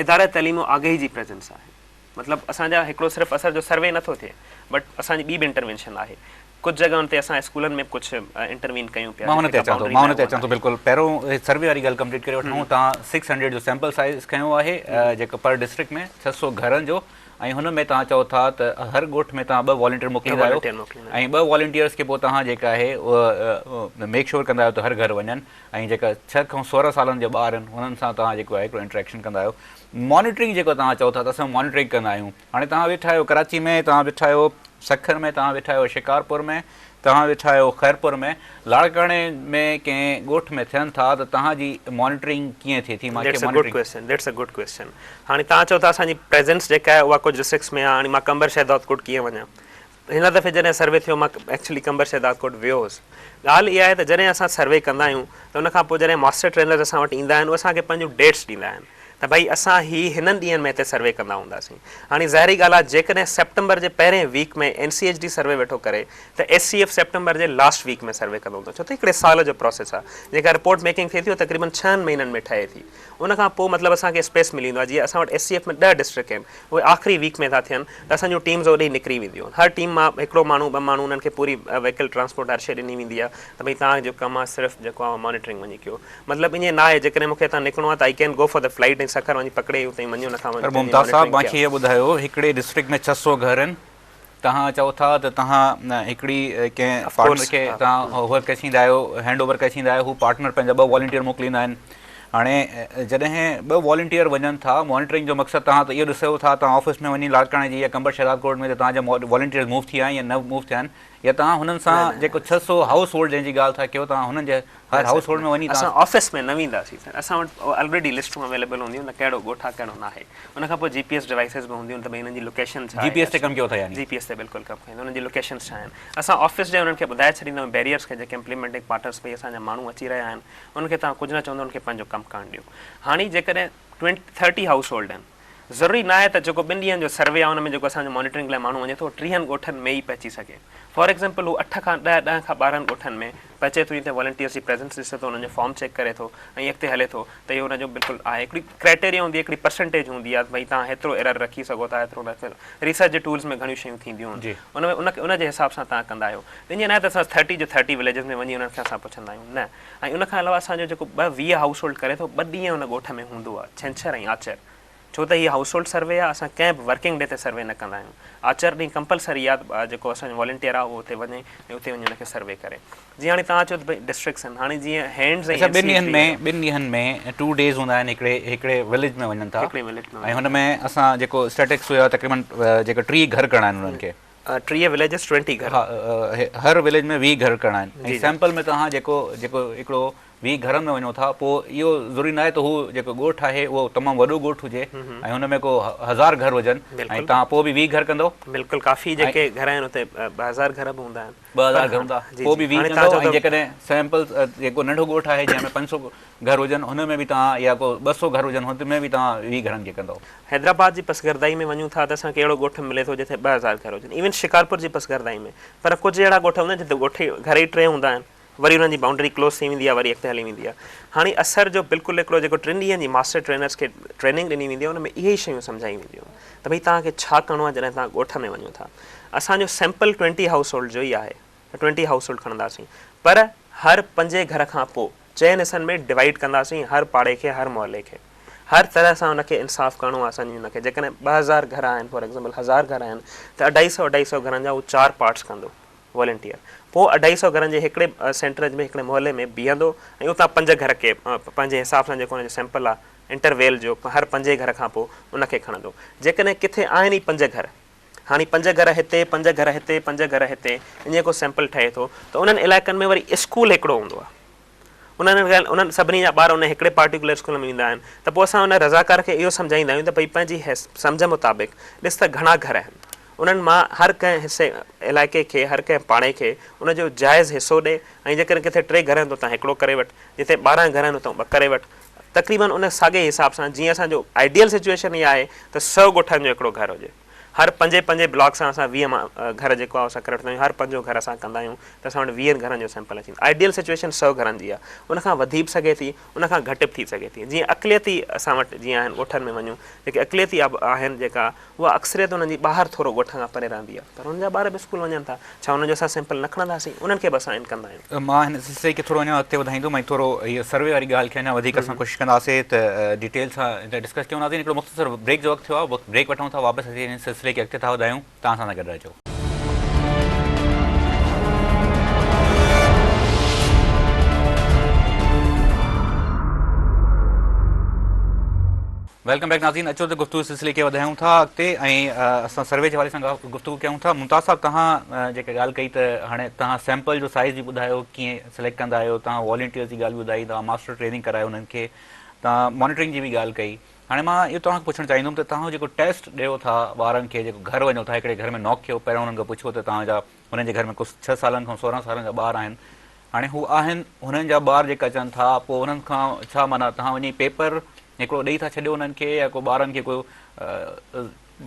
اداره تعليم و آگاهي جي پريزنس آهي. مطلب اسان جا هڪڙو صرف اثر جو سروي نٿو ٿئي بٽ اسان جي ٻي به انٽروينشن آهي ڪجهه جڳهن تي اسان اسڪولن ۾ به ڪجهه انٽروين ڪيون پيا مان ان جتي تي ڪا اچان ٿو باؤنڊري مان نه ان تي اچان ٿو بلڪل پهريون سروي واري ڳالهه ڪمپليٽ ڪري وٺون توهان سڪس هنڊريڊ جو سيمپل سائيز کنيو آهي جيڪو پر ڊسٽرڪٽ ۾ 600 گهرن جو ۽ هن ۾ توهان چئو ٿا ته هر ڳوٺ ۾ توهان ٻه والنٽيئر موڪليندا آهيو ۽ ٻه والنٽيئرس کي پوء توهان جيڪا آهي ميڪ شور ڪندا آهيو ته هر گهر وڃن ۽ جيڪا 6 کان 16 سالن جا ٻار آهن انهن سان توهان جيڪو آهي هڪڙو انٽريڪشن ڪندا آهيو مانيٽرنگ جيڪو توهان چئو ٿا ته اسان مانيٽرنگ ڪندا آهيون هاڻي توهان ويٺا آهيو ڪراچي ۾ توهان ويٺا آهيو سکر ۾ توهان ويٺا آهيو شڪارپور ۾ توهان ويٺا آهيو خيرپور ۾ لاڙڪاڻي ۾ ڪنهن ڳوٺ ۾ ٿين ٿا ته توهان جي مانيٽرنگ ڪيئن ٿئي ٿي مان that's a good question that's a good question هاڻي توهان چئو ٿا اسان جي پريزنس جيڪا آهي اها ڪجهه ڊسٽرڪٽس ۾ آهي هاڻي مان قمبر شهدادڪوٽ ڪيئن وڃان هن دفعي جڏهن سروي ٿيو مان ايڪچولي قمبر شهدادڪوٽ ويو هوس. ڳالهه اها آهي ته جڏهن اسان سروي ڪندا آهيون ته ان کان پوء جڏهن ماسٽر ٽرينرز اسان وٽ ايندا آهن اهي اسان کي پنهنجون ڊيٽس ڏيندا آهن. ته ڀئي اسان هي هنن ڏينهن ۾ هتي سروي ڪندا هونداسين. هاڻي ظاهري ڳالهه آهي جيڪڏهن سيپٽمبر جي پهرين week ۾ N C H D survey ويٺو ڪري ته ايس سي ايف سيپٽمبر جي لاسٽ ويڪ ۾ سروي ڪندو هوندو ڇو ته هڪڙي سال جو پراسيس آهي. جيڪا رپورٽ ميڪنگ ٿئي ٿي اها تقريبن ڇهن مهينن ۾ ٺهي ٿي. ان کان پوء مطلب اسان کي اسپيس ملي ويندو آهي جيئن اسان وٽ ايس سي ايف ۾ ڏهه ڊسٽرڪٽ آهن اهي آخري ويڪ ۾ ٿا ٿين ته اسان جون ٽيمز اوڏي نڪري وينديون آهن هر ٽيم مان هڪڙو ماڻهو ٻه ماڻهو انهن کي پوري وهيڪل ٽرانسپورٽ هر شيء ڏني ويندي آهي ته ڀئي توهان جو ڪم آهي صرف جيڪو آهي مانيٽرنگ وڃي ڪيو مطلب ائين نه آهي جيڪڏهن مون کي هتان نڪرڻو آهي ته I can go for the flight ۽ Sukkur وڃي پڪڙي اتي وڃي ان کان پر ممتاز صاحب مان کي اهو ٻڌايو هڪڙي ڊسٽرڪٽ ۾ 600 گهر آهن توهان چئو ٿا ته توهان هڪڙي ڪنهن پارٽنر کي توهان هوور ڪري ڇڏيندا آهيو هينڊ اوور ڪري ڇڏيندا آهيو هو پارٽنر پنهنجا ٻه والنٽيئر موڪليندا آهن هاڻي جڏهن ٻه والنٽيئر وڃن ٿا مانيٽرنگ جو مقصد توهان ته اهو ڏسو ٿا توهان آفيس ۾ وڃي لاڙڪاڻي جي يا قمبر شهداد ڪوٽ ۾ ته توهان جا والنٽيئر موو ٿي ويا آهن يا نه موو ٿيا آهن يا توهان هنن سان جيڪو 600 هائوس هولڊ جنهن جي ڳالهه ٿا ڪيو توهان هنن جي هر هائوس هولڊ ۾ وڃي توهان. اسان آفيس ۾ نه وينداسين سر اسان وٽ الريڊي لسٽون اويليبل هونديون ته ڪهڙو ڳوٺ آهي ڪهڙو ناهي ان کان پوء جي پي ايس ڊوائيسز به هونديون ته ڀئي انهن جي لوڪيشن ڇا آهي جي پي ايس تي ڪم ڪيو ٿا يعني. جي پي ايس تي بلڪل ڪم ڪيون انهن جي لوڪيشنز ڇا آهن اسان آفيس جي انهن کي ٻڌائي ڇڏيندا آهيون بيريئرز کي جيڪي امپليمينٽنگ پارٽنرز ڀئي اسان جا ماڻهو اچي رهيا آهن انهن کي توهان ڪجهه نه چوندو انهن کي پنهنجو ڪم ڪرڻ ڏيو هاڻي جيڪڏهن ٽوئنٽي ٿرٽي هائوس هولڊ آهن ضروري ناهي ته جيڪو ٻن ڏينهن جو سروي آهي ان ۾ جيڪو اسان جو مانيٽرنگ لاء ماڻهو وڃي ٿو اهو ٽيهن ڳوٺن ۾ ئي پهچي سگهي. فار ايگزامپل هو اٺ کان ڏهه، ڏهه کان 12 ڳوٺن ۾ پهچي ٿو جتي والنٽيئرس جي پريزنس ڏسي ٿو انهن جو فارم چيڪ ڪري ٿو ۽ اڳتي هلي ٿو ته اهو ان جو بلڪل آهي هڪڙي ڪرائيٽيريا هوندي آهي هڪڙي پرسنٽيج هوندي آهي ته ڀئي توهان هيترو ايرر رکي سگهو ٿا هيترو نه ريسرچ جي ٽولز ۾ گهڻيون شيون ٿينديون آهن ان ۾ ان ان جي حساب سان توهان ڪندا آهيو ته ائين ناهي ته اسان ٿرٽي جو ٿرٽي وليجز ۾ وڃي انهن کان اسان پڇندا آهيون نه ۽ ان کان علاوه اسان جو جيڪو ٻه 20 هائوس هولڊ ڪري ٿو ٻه ڏينهن ان ڳوٺ ۾ هوندو آهي ڇنڇر ۽ آچر ڇو ته هي هائوس هولڊ سروي آهي اسان ڪنهن به ورڪنگ ڊي تي سروي نه ڪندا آهيون آچر ڏينهن ڪمپلسري آهي ته جيڪو اسان جو والنٽيئر آهي اهو اتي وڃي ۽ اتي وڃي ان کي سروي ڪري جيئن هاڻي توهان چئو ته ڀئي ڊسٽرڪٽس آهن هاڻي جيئن هينڊز ۽ اڇا ٻن ڏينهن ۾ ٻن ڏينهن ۾ ٽو ڊيز هوندا آهن هڪڙي هڪڙي وليج ۾ وڃن ٿا هڪڙي وليج ۾ ۽ هن ۾ اسان جيڪو اسٽيٽڪس هيا تقريبن جيڪا 30 گهر ڪرڻا آهن انهن کي 30 وليجز 20 گهر ها هر وليج ۾ 20 گهر ڪرڻا آهن ۽ سيمپل ۾ توهان جيڪو جيڪو هڪڙو 20 گهرن ۾ وڃو ٿا پوء اهو ضروري ناهي ته هو جيڪو ڳوٺ آهي اهو تمام وڏو ڳوٺ هجي ۽ هن ۾ ڪو هزار گهر هجن ۽ توهان پوء به 20 گهر ڪندو. بلڪل ڪافي جيڪي گهر آهن اتي 2000 گهر به هوندا آهن. 2000 گهر هوندا پوء به 20 ڪندو ۽ جيڪڏهن سيمپل جيڪو ننڍو ڳوٺ آهي جنهن ۾ 500 گهر هجن ان ۾ به توهان يا ڪو 200 گهر هجن هن ۾ به توهان 20 گهرن کي ڪندو. حيدرآباد جي پسگردائي ۾ وڃون ٿا ته اسان کي اهڙو ڳوٺ ملي ٿو جتي 2000 گهر هجن ايون شڪارپور جي پسگردائي ۾ پر ڪجهه اهڙا ڳوٺ هوندا آهن جتي ڳوٺ ئي گهر ئي ٽي هوندا آهن. وري انهن جي بائونڊري ڪلوز ٿي ويندي آهي وري اڳتي هلي ويندي آهي هاڻي اثر جو بلڪل هڪڙو جيڪو ٽن ڏينهن جي ماسٽر ٽرينرز کي ٽريننگ ڏني ويندي آهي ان ۾ اهي ئي شيون سمجهايون وينديون آهن ته ڀئي توهان کي ڇا ڪرڻو آهي جڏهن توهان ڳوٺ ۾ وڃو ٿا اسان جو سيمپل ٽوئنٽي هائوس هولڊ جو ئي آهي ته ٽوئنٽي هائوس هولڊ کڻنداسين پر هر پنجين گهر کان پوء چئن حصن ۾ ڊوائيڊ ڪنداسين هر پاڙي کي هر محلي کي هر طرح سان ان کي انصاف ڪرڻو آهي اسان جي ان کي جيڪڏهن 2000 گهر آهن فار ايگزامپل 1000 گهر آهن ته اڍائي سو اڍائي سو گهرن جا هو چار پارٽس ڪندو والنٽيئر پوء اڍائي سئو گهرن جي هڪڙي سينٽر ۾ هڪڙي محلي ۾ بيهندو ۽ اتان پنج گهر ڪي پنهنجي حساب سان جيڪو ان جو سيمپل آهي انٽرويل جو هر پنجين گهر کان پوء ان کي کڻندو جيڪڏهن ڪٿي آهن ئي پنج گهر هاڻي پنج گهر هتي پنج گهر هتي پنج گهر هتي ائين ڪو سيمپل ٺهي ٿو ته انهن علائقن ۾ وري اسڪول هڪڙو هوندو آهي انهن انهن سڀني جا ٻار ان هڪڙي پارٽيڪولر اسڪول ۾ ويندا آهن ته پوء اسان ان رضاڪار کي اهو سمجهائيندا آهيون ته ڀئي پنهنجي سمجهه مطابق ڏس ته گهڻا گهر آهن انهن مان هر ڪنهن حصي علائقي کي هر ڪنهن پاڙي کي ان جو جائز حصو ڏي ۽ جيڪڏهن ڪٿي ٽي گهر آهن ته اتان هڪڙو ڪري وٺ جتي 12 گهر آهن اتان ٻه ڪري وٺ تقريبن ان ساڳئي حساب سان جيئن اسان جو آئيڊيل سچوئيشن اها آهي ته سئو ڳوٺن جو هڪڙو گهر هجي. هر پنجين پنجين بلاڪ سان اسان 20 مان گهر جيڪو آهي اسان ڪري وٺندا آهيون هر پنجون گهر اسان ڪندا آهيون ته اسان وٽ ويهن گهرن جو سيمپل اچي ويندو آئيڊيل سچوئيشن سئو گهرن جي آهي ان کان وڌي به سگهي ٿي ان کان گهٽ به ٿي سگهي ٿي جيئن اقليتي اسان وٽ جيئن آهن ڳوٺن ۾ وڃون جيڪي اقليتي آهن جيڪا اها اڪثريت انهن جي ٻاهر ٿورو ڳوٺ کان پري رهندي آهي پر انهن جا ٻار به اسڪول وڃن ٿا ڇا انهن جو اسان سيمپل نه کڻنداسين انهن کي به اسان ان ڪندا آهيون. مان هن سلسلي کي ٿورو اڃا اڳتي وڌائيندم ۽ ٿورو هيء سروي واري ڳالهه کي اڃا وڌيڪ اسان ڪوشش ڪنداسين ته ڊيٽيل سان ڊسڪس ڪيون. ناظرين هڪڙو مختصر بريڪ جو وقت ٿيو آهي بريڪ وٺون ٿا واپس اچي هن سلسلي کي اڳتي ٿا وڌايون توهان اسان سان گڏ رهجو. Welcome back ناظرين اچو ته گفتگو سلسلي کي وڌايون ٿا اڳتي ۽ اسان سروي جي حوالي سان گفتگو ڪيون ٿا ممتاز صاحب توهان جيڪا ڳالهه ڪئي ته هاڻي توهان سيمپل جو سائيز به ٻڌايو ڪيئن سليڪٽ ڪندا آهيو توهان والنٽيئرز جي ڳالهه به ٻڌائي توهان ماسٽر ٽريننگ ڪرايو انهن کي توهان مانيٽرنگ جي به ڳالهه ڪئي هاڻي مان اهو توهان کان پڇڻ چاهيندم ته توهان جيڪو ٽيسٽ ڏيو ٿا ٻارن کي جيڪو گهر وڃو ٿا هڪڙي گهر ۾ ناڪ ڪيو پهريون انهن کان پڇو ته توهان جا هنن جي گهر ۾ ڪو ڇهه سالن کان 16 سالن جا ٻار آهن هاڻي هو آهن هنن جا ٻار جيڪا اچن ٿا پوء انهن کان ڇا معنيٰ توهان وڃي پيپر هڪڙو ڏئي ٿا ڇڏيو انهن کي يا ڪو ٻارن کي ڪو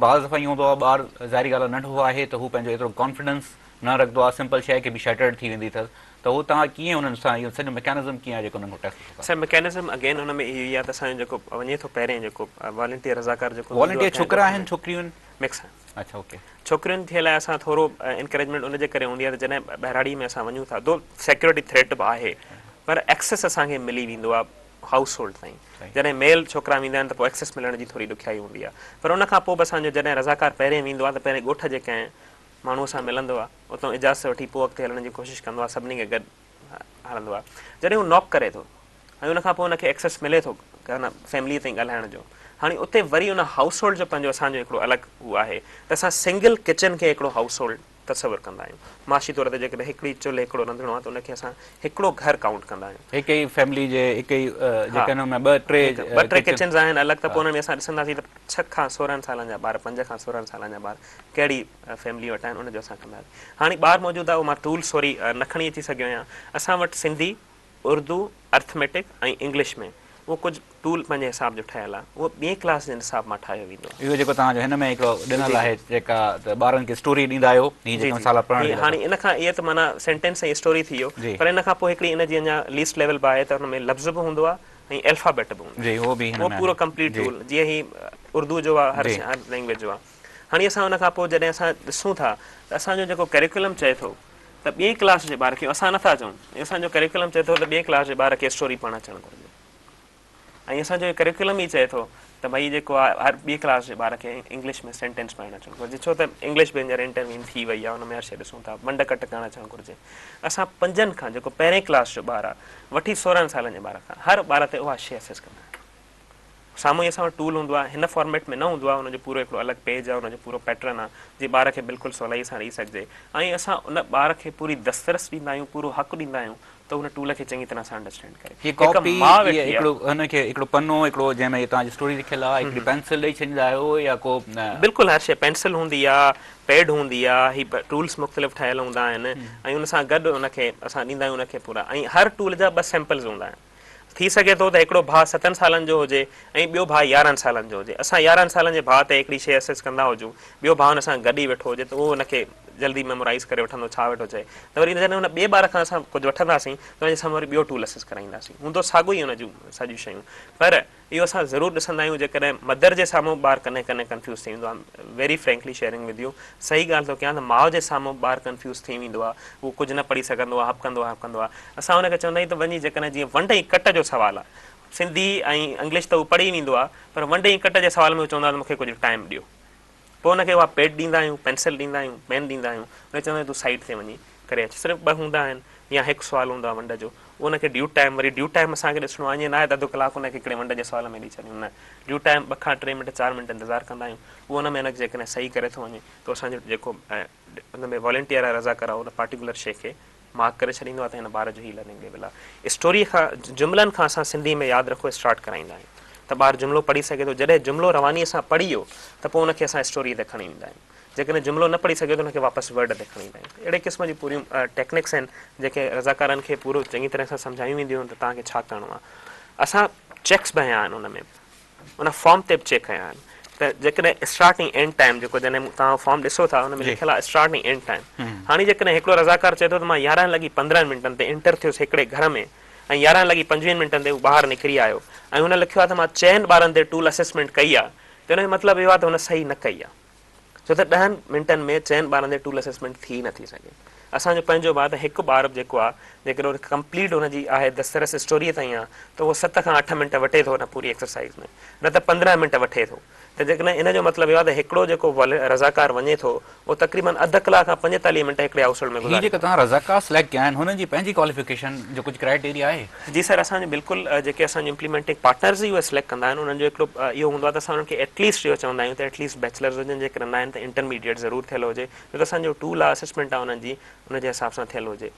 بعض دفعا ائين هوندو آهي ٻار ظاهري ڳالهه آهي ننڍو آهي ته هو پنهنجو ايترو ڪانفيڊنس نه رکندو آهي سمپل شيء کي به شيٽرڊ ٿي ويندي اٿس ته هو توهان ڪيئن انهن سان اهو سڄو ميڪانزم ڪيئن آهي جيڪو انهن کان ٽيسٽ وٺو ٿا؟ سر ميڪانزم اگين ان ۾ اهو ئي آهي ته اسان جو جيڪو وڃي ٿو پهرين جيڪو والنٽيئر رضاڪار جيڪو ويندو آهي والنٽيئر ڇوڪرا آهن ڇوڪريون آهن؟ مڪس آهن. اڇا اوڪي. ڇوڪرين ٿي لاء اسان ٿورو انڪريجمينٽ ان جي ڪري هوندي آهي ته جڏهن ٻهراڙي ۾ اسان وڃون ٿا دو سيڪيورٽي ٿريٽ به آهي پر ايڪسيس اسان کي ملي ويندو آهي هائوس هولڊ تائين جڏهن ميل ڇوڪرا ويندا آهن ته پوء ايڪسيس ملڻ جي ٿوري ڏکيائي هوندي آهي پر ان کان پوء به اسان جو جڏهن رضاڪار پهرين ويندو آهي ته پهرين ڳوٺ جي ڪنهن ماڻهوء سان ملندو آهي اتان اجازت وٺي پوء اڳتي هلڻ جي ڪوشش ڪندو آهي سڀني کي گڏ هلندو آهي جڏهن هو ناڪ ڪري ٿو ۽ ان کان پوء ان کي ايڪسيس ملي ٿو ان فيمليء تائين ڳالهائڻ جو هاڻي اتي وري ان هائوس هولڊ جو پنهنجو اسان جو هڪڙو الڳ هو آهي ته اسان سنگل ڪچن کي هڪڙو هائوس هولڊ تصور ڪندا آهيون معاشي طور تي جيڪڏهن هڪڙي چلهه هڪڙو رنڌڻو آهي ته ان کي اسان هڪڙو گهر ڪائونٽ ڪندا آهيون. هڪ ئي فيملي جي هڪ ئي جيڪڏهن ان ۾ ٻه ٽي ٻه ٽي ڪچنز آهن الڳ ته پوء ان ۾ اسان ڏسنداسين ته ڇهه کان 16 سالن جا ٻار پنج کان 16 سالن جا ٻار ڪهڙي فيملي وٽ آهن ان جو اسان ڪنداسين هاڻي ٻار موجود آهي اهو مان ٽول سوري نه کڻي اچي سگهيو آهيان اسان وٽ سنڌي اردو ارٿميٽڪ ۽ انگلش ۾ اهو ڪجهه ٽول پنهنجي حساب جو ٺهيل آهي اهو ٻئين ڪلاس جي نصاب مان ٺاهيو ويندو آهي. اهو جيڪو توهان جو هن ۾ هڪڙو ڏنل آهي جيڪا ته ٻارن کي اسٽوري ڏيندا آهيو هي جيڪا مثال پڙهڻ جي لاء هاڻي ان کان اهي ته معنيٰ سينٽينس ۽ اسٽوري ٿي ويو پر ان کان پوء هڪڙي ان جي اڃا ليسٽ ليول به آهي ته ان ۾ لفظ به هوندو آهي ۽ الفابيٽ به هوندو آهي جي اهو به هن ۾ اهو پورو ڪمپليٽ ٽول جيئن هي اردو جو آهي هر هر لينگويج جو آهي هاڻي اسان ان کان پوء جڏهن اسان ڏسون ٿا ته اسان جو جيڪو ڪريڪولم چئي ٿو ته ٻئين ڪلاس جي ٻار کي اسان نٿا چئون اسان جو ڪريڪولم چئي ٿو ته ٻئين ڪلاس جي ٻار کي اسٽوري پڙهڻ اچڻ گهرجي ۽ اسان جو ڪريڪولم ئي چئي ٿو ته ڀئي جيڪو آهي هر ٻئي ڪلاس جي ٻار کي انگلش ۾ سينٽينس پڙهڻ اچڻ گهرجي ڇو ته انگلش به هينئر انٽروين ٿي وئي آهي ان ۾ هر شيء ڏسون ٿا ونڊ ڪٽ ڪرڻ اچڻ گهرجي اسان پنجن کان جيڪو پهرين ڪلاس جو ٻار آهي وٺي 16 سالن جي ٻار کان هر ٻار تي اها شيء اسيس ڪندا آهيون سامهون ئي اسان وٽ ٽول هوندو آهي هن فارميٽ ۾ نه هوندو آهي ان جو پورو هڪڙو الڳ پيج آهي ان جو پورو پيٽرن آهي جيئن ٻار کي بلڪل سولائي سان ڏئي سگهجي ۽ اسان ان ٻار کي پوري دسترس ڏيندا آهيون پورو حق ڏيندا آهيون ته ان ٽول کي چڱي طرح سان انڊرسٽينڊ ڪري هي ڪاپي ماء ويٺي آهي هڪڙو هن کي هڪڙو پنو هڪڙو جنهن ۾ توهان جي اسٽوري لکيل آهي هڪڙي پينسل ڏئي ڇڏيندا آهيو يا ڪو بلڪل هر شيء پينسل هوندي آهي پيڊ هوندي آهي هي ٽولس مختلف ٺهيل هوندا آهن ۽ ان سان گڏ ان کي اسان ڏيندا آهيون ان کي پورا ۽ هر ٽول جا ٻه سيمپلز هوندا آهن ٿي سگهي ٿو ته هڪڙو ڀاء ستن سالن جو هجي ۽ ٻيو ڀاء 11 سالن جو هجي. اسان 11 سالن جي ڀاء تي هڪڙي شيء اسيس ڪندا هجون، ٻيو ڀاء هن سان گڏ ئي ويٺو هجي ته اهو هن کي جلدي ميمورائيز ڪري وٺندو ڇا ويٺو چئي ته وري جڏهن هن ٻئي ٻار کان اسان ڪجهه وٺنداسين ته ان جي سامهون وري ٻيو ٽول اسيس ڪرائينداسين. هوندو ساڳيو ئي ان جون سڄيون شيون پر اهو اسان ضرور ڏسندا آهيون جيڪڏهن مدر جي سامهون ٻار ڪڏهن ڪڏهن ڪنفيوز ٿي ويندو آهي ويري فرينڪلي شيئرنگ ود يو صحيح ڳالهه ٿو ڪيان ته ماء جي سامهون ٻار ڪنفيوز ٿي ويندو آهي اهو ڪجهه نه پڙهي سگهندو آهي هٻڪندو آهي هٻڪندو آهي اسان ان کي چوندا آهيون ته وڃي جيڪڏهن جيئن ونڊ ۽ ڪٽ جو سوال آهي سنڌي ۽ انگلش ته هو پڙهي ويندو آهي پر ونڊ ۽ ڪٽ جي سوال ۾ هو چوندو آهي ته مون کي ڪجهه ٽائيم ڏيو پوء ان کي اها پيڊ ڏيندا آهيون، پينسل ڏيندا آهيون، پين ڏيندا آهيون، ان کي چوندا آهيون تون سائيڊ تي وڃي ڪري اچ. صرف ٻه هوندا آهن يا هڪ سوال هوندو آهي ونڊ جو، اهو ان کي ڊيو ٽائيم وري ڊيو ٽائيم اسان کي ڏسڻو آهي، ائين ناهي ته اڌ ڪلاڪ ان کي هڪڙي ونڊ جي سوال ۾ ڏئي ڇڏيون نه، ڊيو ٽائيم ٻه کان ٽي منٽ چار منٽ انتظار ڪندا آهيون، اهو ان ۾ ان کي جيڪڏهن صحيح ڪري ٿو وڃي ته اسان جو جيڪو ان ۾ والنٽيئر آهي رضاڪار آهي ان پارٽيڪولر شيء کي مارڪ ڪري ڇڏيندو آهي ته هن ٻار جو هي لرننگ ليول آهي. اسٽوري کان جملن کان اسان سنڌي ۾ ياد رکو اسٽارٽ ڪرائيندا آهيون ته ٻار جملو پڙهي سگهي ٿو جڏهن جملو روانيء سان پڙهي ويو ته پوء ان کي اسان اسٽوري تي کڻي ويندا آهيون جيڪڏهن جملو نه پڙهي سگهيو ته ان کي واپس ورڊ تي کڻي ايندا آهيون اهڙي قسم جون پوريون ٽيڪنڪس آهن جيڪي رضاڪارن کي پورو چڱي طرح سان سمجهايون وينديون آهن ته توهان کي ڇا ڪرڻو آهي اسان چيڪس به هنيا آهن ان ۾ ان فارم تي به چيڪ ڪيا آهن ته جيڪڏهن اسٽارٽ ۽ اينڊ ٽائيم جيڪو جڏهن توهان فارم ڏسو ٿا ان ۾ لکيل آهي اسٽارٽ ۽ اينڊ ٽائيم هاڻي جيڪڏهن هڪڙو رضاڪار چئي ٿو ته مان 11 لڳي 15 منٽن تي انٽر ٿيس هڪڙي گهر ۾ ۽ 11 لڳي 25 منٽن تي هو ٻاهر نڪري آيو ۽ هن لکيو آهي ته مان چئن ٻارن تي ٽول اسيسمينٽ ڪئي آهي ته ان جو مطلب اهو آهي ته هن صحيح نه ڪئي آهي ڇو ته ڏهن منٽن ۾ چئن ٻارن تي ٽول اسيسمينٽ ٿي نه ٿي سگهي. اسان جو پنهنجو به آهي ته هڪ ٻار به جيڪو آهي جيڪڏهن ان کي ڪمپليٽ ان جي آهي دسترس اسٽوريء تائين آهي ته اهو ست کان اٺ منٽ وٺي ٿو ان پوري ايڪسرسائيز ۾ نه ته 15 منٽ وٺي ٿو ته جيڪڏهن ان جو مطلب اهو آهي ته هڪڙو جيڪو رضاڪار وڃي ٿو اهو تقريبن اڌ ڪلاڪ کان 45 منٽ هڪڙي هائوس هولڊ ۾ هي گذاري جيڪا ٿو. توهان رضاڪار سليڪٽ ڪيا آهن هنن جي پنهنجي ڪواليفڪيشن جو ڪجهه ڪرائيٽيريا آهي؟ جي سر اسان جو بلڪل جيڪي اسان جو امپليمينٽنگ پارٽنرز ئي اهي سليڪٽ ڪندا آهن انهن جو هڪڙو اهو هوندو آهي ته اسان انهن کي ايٽ ليسٽ اهو چوندا آهيون ته ايٽ ليسٽ بيچلرز هجن جيڪڏهن نه آهن ته انٽرميڊيٽ ضرور ٿيل هجي ڇو ته اسان جو ٽول آهي اسسمينٽ آهي انهن جي ان جي حساب سان ٿيل هجي.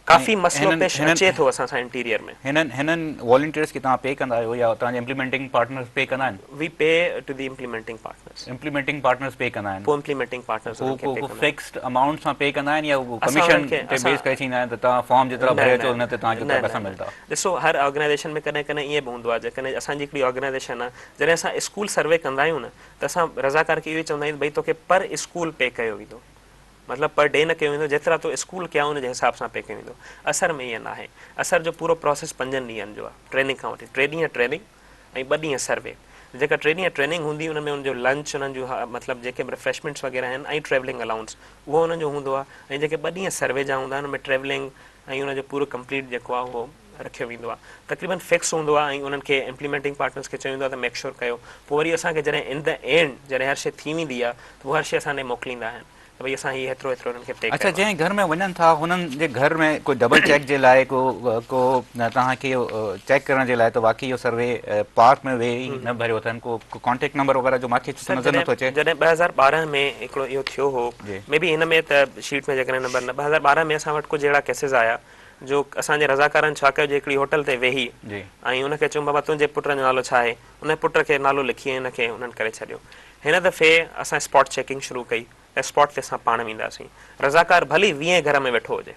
ڪافي مسئلو پيش اچي ٿو اسان سان انٽيريئر ۾. هنن هنن والنٽيئرس کي توهان پي ڪندا آهيو يا توهان جا امپليمينٽنگ پارٽنرز پي ڪندا آهن؟ We pay to the implementing partners. Implementing partners pay ڪندا آهن. پوء امپليمينٽنگ پارٽنرز انهن کي پي ڪو ڪو فڪسڊ امائونٽ سان پي ڪندا آهن يا هو ڪميشن تي بيس ڪري ڇڏيندا آهن ته توهان فارم جيترا ڀري اچو ان تي توهان کي ايترا پئسا ملندا؟ ڏسو هر آرگنائيزيشن ۾ ڪڏهن ڪڏهن ائين به هوندو آهي جيڪڏهن اسان جي هڪڙي آرگنائيزيشن آهي جڏهن اسان اسڪول سروي ڪندا آهيون نه ته اسان رضاڪار کي اهو ئي چوندا آهيون ته ڀئي توکي پر اسڪول پي ڪيو ويندو. مطلب پر ڊي نه ڪيو ويندو جيترا تو اسڪول ڪيا ان جي حساب سان پي ڪيو ويندو اثر ۾ ائين ناهي اثر جو پورو پراسيس پنجن ڏينهن جو آهي ٽريننگ کان وٺي ٽي ڏينهن ٽريننگ ۽ ٻه ڏينهن سروي جيڪا ٽي ڏينهن ٽريننگ هوندي ان ۾ ان جو لنچ انهن جو مطلب جيڪي به ريفريشمينٽس وغيره آهن ۽ ٽريولنگ الائونس اهو انهن جو هوندو آهي ۽ جيڪي ٻه ڏينهن سروي جا هوندا آهن ان ۾ ٽريولنگ ۽ ان جو پورو ڪمپليٽ جيڪو آهي اهو رکيو ويندو آهي تقريبن فڪس هوندو آهي ۽ انهن کي امپليمينٽنگ پارٽنرس کي چيو ويندو آهي ته ميڪ شور ڪيو پوء وري اسان کي جڏهن ان the and جڏهن هر شي ٿي ويندي آهي ته پوء هر شي اسان ڏي موڪليندا آهن ته ڀئي اسان هي هيترو هيترو انهن کي پي اڇا ڪيو آهي. جنهن گهر ۾ وڃن ٿا هنن جي گهر ۾ ڪو ڊبل چيڪ جي لاء ڪو ڪو توهان کي اهو چيڪ ڪرڻ جي لاء ته واقعي اهو سروي پارڪ ۾ ويهي نه ڀريو اٿن ڪو ڪانٽيڪٽ نمبر وغيره جو ماکي سر نظر جڏهن نٿو اچي. جڏهن 2012 ۾ هڪڙو اهو ٿيو هو مي بي هن ۾ ته شيٽ ۾ جيڪڏهن نمبر نه 2012 ۾ اسان وٽ ڪجهه اهڙا ڪيسز آيا جو اسان جي رضاڪارن ڇا ڪيو جو هڪڙي هوٽل تي ويهي ۽ ان کي چيون بابا تنهنجي پٽ جو نالو ڇا آهي ان پٽ کي نالو لکي ۽ ان کي انهن ڪري ڇڏيو هن دفعي اسان اسپاٽ چيڪنگ شروع ڪئي ته اسپاٽ تي اسان پاڻ وينداسين رضاڪار ڀلي ويهين گهر ۾ ويٺو هجي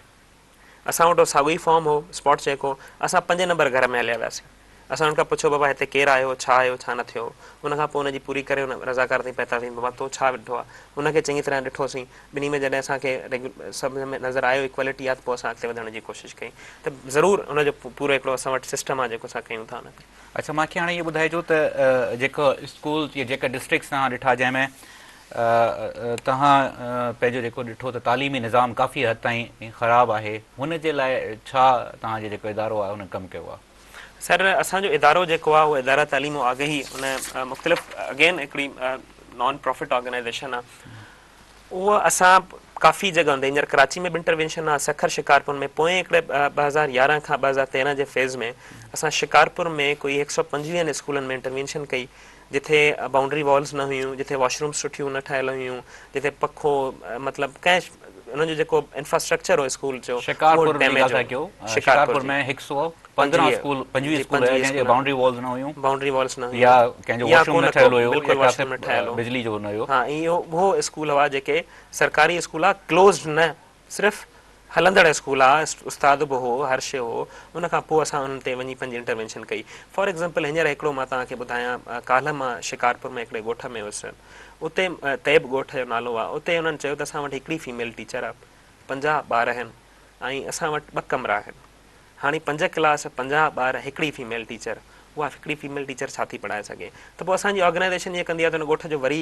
اسان وٽ اهو ساڳيو ئي فارم هو اسپاٽ چيڪ هو اسان پنجين نمبر گهر ۾ هليا وياسين اسان ان کان پڇيو بابا هتي ڪير آيو ڇا آيو ڇا نه ٿيو ان کان پوء ان جي پوري ڪري ان رضاڪار تائين پهتاسين بابا تو ڇا ڏٺو آهي ان کي چڱي طرح ڏٺوسين ٻنهي ۾ جڏهن اسان کي سڀ ۾ نظر آيو ايڪوالٽي آهي ته پوء اسان اڳتي وڌڻ جي ڪوشش ڪئي ته ضرور ان جو پورو هڪڙو اسان وٽ سسٽم آهي جيڪو اسان ڪيون ٿا ان تي. اڇا مان کي هاڻي اهو ٻڌائجو ته جيڪا اسڪول يا جيڪا ڊسٽرڪٽس توهان ڏٺا جنهن ۾ توهان پنهنجو جيڪو ڏٺو ته تعليمي نظام ڪافي حد تائين خراب آهي هن جي لاء ڇا توهان جو جيڪو ادارو آهي ان ڪم ڪيو آهي؟ سر اسان جو ادارو جيڪو آهي اهو اداره تعليم و آگاهي ان مختلف اگين هڪڙي نان پرافٽ آرگنائيزيشن آهي اهو اسان ڪافي جڳهن تي هينئر ڪراچي ۾ به انٽروينشن آهي سکر شڪارپور ۾ پوئين هڪڙي 2011 کان 2013 جي فيز ۾ اسان شڪارپور ۾ ڪوئي هڪ سؤ پنجويهن اسڪولن ۾ انٽروينشن ڪئي جتي بائونڊري والز نه هيون جتي واش رومز سٺيون نه ٺاهيل هيون جتي پکو مطلب ڪنهن انهن جو جيڪو انفراسٽرڪچر هو اسڪول جو اهو شڪارپور جي ڊيميج ڳالهه ٿا هو ڪيو شڪارپور شڪارپور جي ۾ هڪ سؤ پندرهن اسڪول پنجويهه اسڪول هيا جنهن جي بائونڊري والز نه هيون بائونڊري والز نه هيون يا ڪنهن جو يا واش روم ڪو نه نه ڪو ٺهيل هيو يا بلڪل واش ڪاٿي روم نه ٺهيل هو بجلي جو نه هيو ها ۽ اهو اهو اسڪول هئا جيڪي سرڪاري اسڪول هئا ڪلوزڊ نه صرف هلندڙ اسڪول ها استاد به هو هر شيء هو ان کان پوء اسان انهن تي وڃي پنهنجي انٽروينشن ڪئي فار ايگزامپل هينئر هڪڙو مان توهان کي ٻڌايان ڪالهه مان شڪارپور ۾ هڪڙي ڳوٺ ۾ هيس اتي طيب ڳوٺ جو نالو آهي اتي انهن چيو ته اسان وٽ هڪڙي فيميل ٽيچر آهي 50 ٻار آهن ۽ اسان وٽ ٻه ڪمرا آهن هاڻي پنج ڪلاس 50 ٻار هڪڙي فيميل ٽيچر اها هڪڙي فيميل ٽيچر ڇا ٿي پڙهائي سگهي ته پوء اسان جي آرگنائيزيشن ائين ڪندي آهي ته ان ڳوٺ جو وري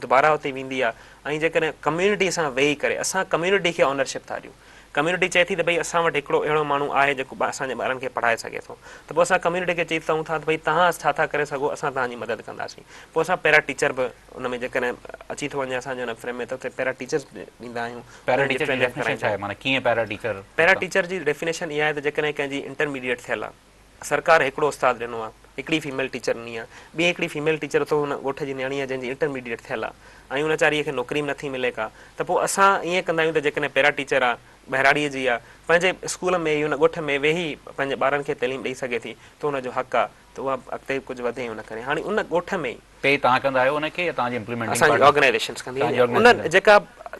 دوباره اتي ويندي آهي ۽ جيڪڏهن ڪميونٽي سان ويهي ڪري اسان ڪميونٽي کي اونرشپ ٿا ڏيون ڪميونٽي چئي ٿي ته ڀئي اسان وٽ هڪڙو اهڙو ماڻهو آهي جيڪو اسان جي ٻارن کي پڙهائي سگهي ٿو ته پوء اسان ڪميونٽي کي چئي ٿا ته ڀئي توهان ڇا ٿا ڪري سگهو اسان توهان جي مدد ڪنداسين پوء اسان پيرا ٽيچر به ان ۾ جيڪڏهن اچي ٿو وڃي اسان جي ان فريم ۾ ته اتي پيرا ٽيچرز به ڏيندا آهيون پيرا انهن جي ٽيچر جي ٽريننگ ڊيفينيشن ڪرائيندا ڇا آهي آهيون. معنيٰ ڪيئن پيرا ٽيچر پيرا ٽيچر جي ڊيفينيشن اها آهي ته جيڪڏهن ڪنهن جي انٽرميڊيٽ ٿيل آهي سرڪار هڪڙو استاد ڏنو آهي هڪڙي فيميل ٽيچر ڏني آهي ٻي هڪڙي فيميل ٽيچر اٿو ان ڳوٺ جي نياڻي آهي جنهن جي انٽرميڊيٽ ٿيل آهي ۽ ان ويچاريء کي نوڪري به نٿي ملي ڪا ته پوء اسان ائين ڪندا آهيون ته جيڪڏهن پيرا ٽيچر آهي ٻهراڙيء جي آهي پنهنجي اسڪول ۾ ئي ان ڳوٺ ۾ ويهي پنهنجي ٻارن کي تعليم ڏئي سگهي ٿي ته ان جو حق آهي ته اها اڳتي ڪجهه وڌي ان ڪري هاڻي ان ڳوٺ ۾ ئي پي توهان ڪندا آهيو ان کي يا توهان جي امپليمينٽنگ اسان جي پارٽنر آرگنائيزيشنز ڪندي توهان جي آهن ان آرگنائيزيشن جيڪا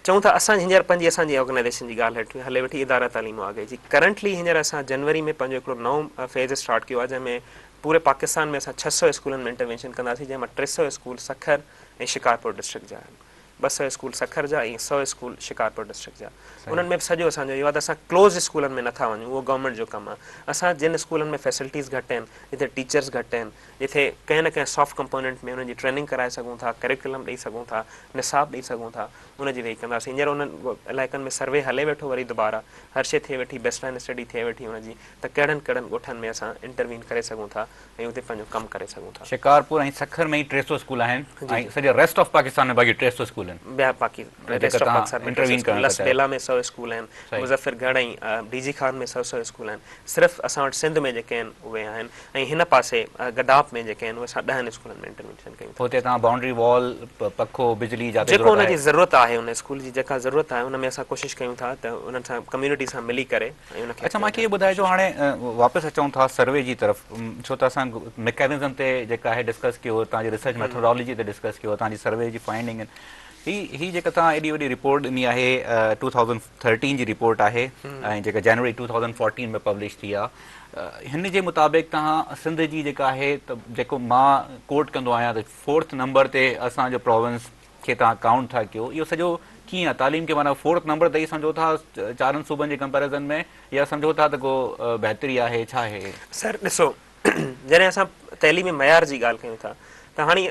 چئون ٿا اسان هينئر پنهنجي اسان جي آرگنائيزيشن جي ڳالهه هيٺ هلي ويٺي اداره تعليم و آگاهي جي ڪرنٽلي هينئر اسان جنوري ۾ پنهنجو هڪڙو نئون فيز اسٽارٽ ڪيو آهي جنهن ۾ پوري پاڪستان ۾ اسان 600 اسڪولن ۾ انٽروينشن ڪنداسين جنهن مان 300 اسڪول سکر ۽ شڪارپور ڊسٽرڪٽ جا آهن 200 اسڪول سکر جا ۽ 100 اسڪول شڪارپور ڊسٽرڪٽ جا انهن ۾ به سڄو اسان جو اهو آهي ته اسان ڪلوز اسڪولن ۾ نٿا وڃون اهو گورنمينٽ جو ڪم آهي اسان جن اسڪولن ۾ فيسلٽيز گهٽ آهن جتي ٽيچرز گهٽ آهن جتي ڪنهن نه ڪنهن سافٽ ڪمپونينٽ ۾ انهن جي ٽريننگ ڪرائي سگهون ٿا، ڪريڪولم ڏئي سگهون ٿا، نصاب ڏئي سگهون ٿا، ان جي ويهي ڪنداسين. هينئر انهن علائقن ۾ سروي هلي ويٺو وري دوباره هر شيء ٿئي ويٺي، بيس لائن اسٽڊي ٿئي ويٺي ان جي ته ڪهڙن ڪهڙن ڳوٺن ۾ اسان انٽروين ڪري سگهون ٿا ۽ اتي پنهنجو ڪم ڪري سگهون ٿا. شڪارپور ۽ سکر ۾ ئي 300 اسڪول آهن ۽ سڄي ريسٽ آف پاڪستان ۾ باقي 300 اسڪول آهن. اسڪول آهن. ٻيا باقي ريسٽ آف پاڪستان ۾ 300 اسڪول، لس ٻيلا ۾ 100 اسڪول آهن، مظفر ڳڙهه ۽ ڊي جي خان ۾ 100 100 اسڪول آهن. صرف اسان وٽ سنڌ ۾ جيڪي آهن اهي آهن ۽ هن پاسي گڊاپ ۾ جيڪي آهن اهي اسان 10 اسڪولن ۾ انٽروينشن ڪيون ٿا. هتي توهان بائونڊري وال، پکو، بجلي جاتي جيڪو ضرورت ان جي آهي. ضرورت آهي ان اسڪول جي جيڪا ضرورت آهي ان ۾ اسان ڪوشش ڪيون ٿا ته انهن سان ڪميونٽي سان ملي ڪري ۽ ان کي اڇا اڳتي مان کي وڌائڻ اهو جي ٻڌائجو ڪوشش هاڻي واپس اچون ٿا سروي جي طرف ڇو ته اسان ميڪانزم تي جيڪا آهي ڊسڪس ڪيو توهان جي ريسرچ ميٿوڊالاجي تي ڊسڪس ڪيو توهان جي سروي جي فائنڊنگ آهن هي هي جيڪا توهان ايڏي وڏي رپورٽ ڏني آهي 2013 جي رپورٽ آهي ۽ جيڪا جنوري 2014 ۾ پبلش ٿي آهي هن جي مطابق توهان سنڌ جي جيڪا آهي ته جيڪو مان ڪوٽ ڪندو آهيان ته فورٿ نمبر تي اسان جو پراونس کي توهان ڪائونٽ ٿا ڪيو اهو سڄو ڪيئن آهي تعليم کي معنيٰ فورٿ نمبر تي ئي سمجهو ٿا چارن صوبن جي ڪمپيريزن ۾ يا سمجهو ٿا ته ڪو بهتري آهي ڇا آهي؟ سر ڏسو جڏهن اسان تعليمي معيار جي ڳالهه ڪيون ٿا ته هاڻي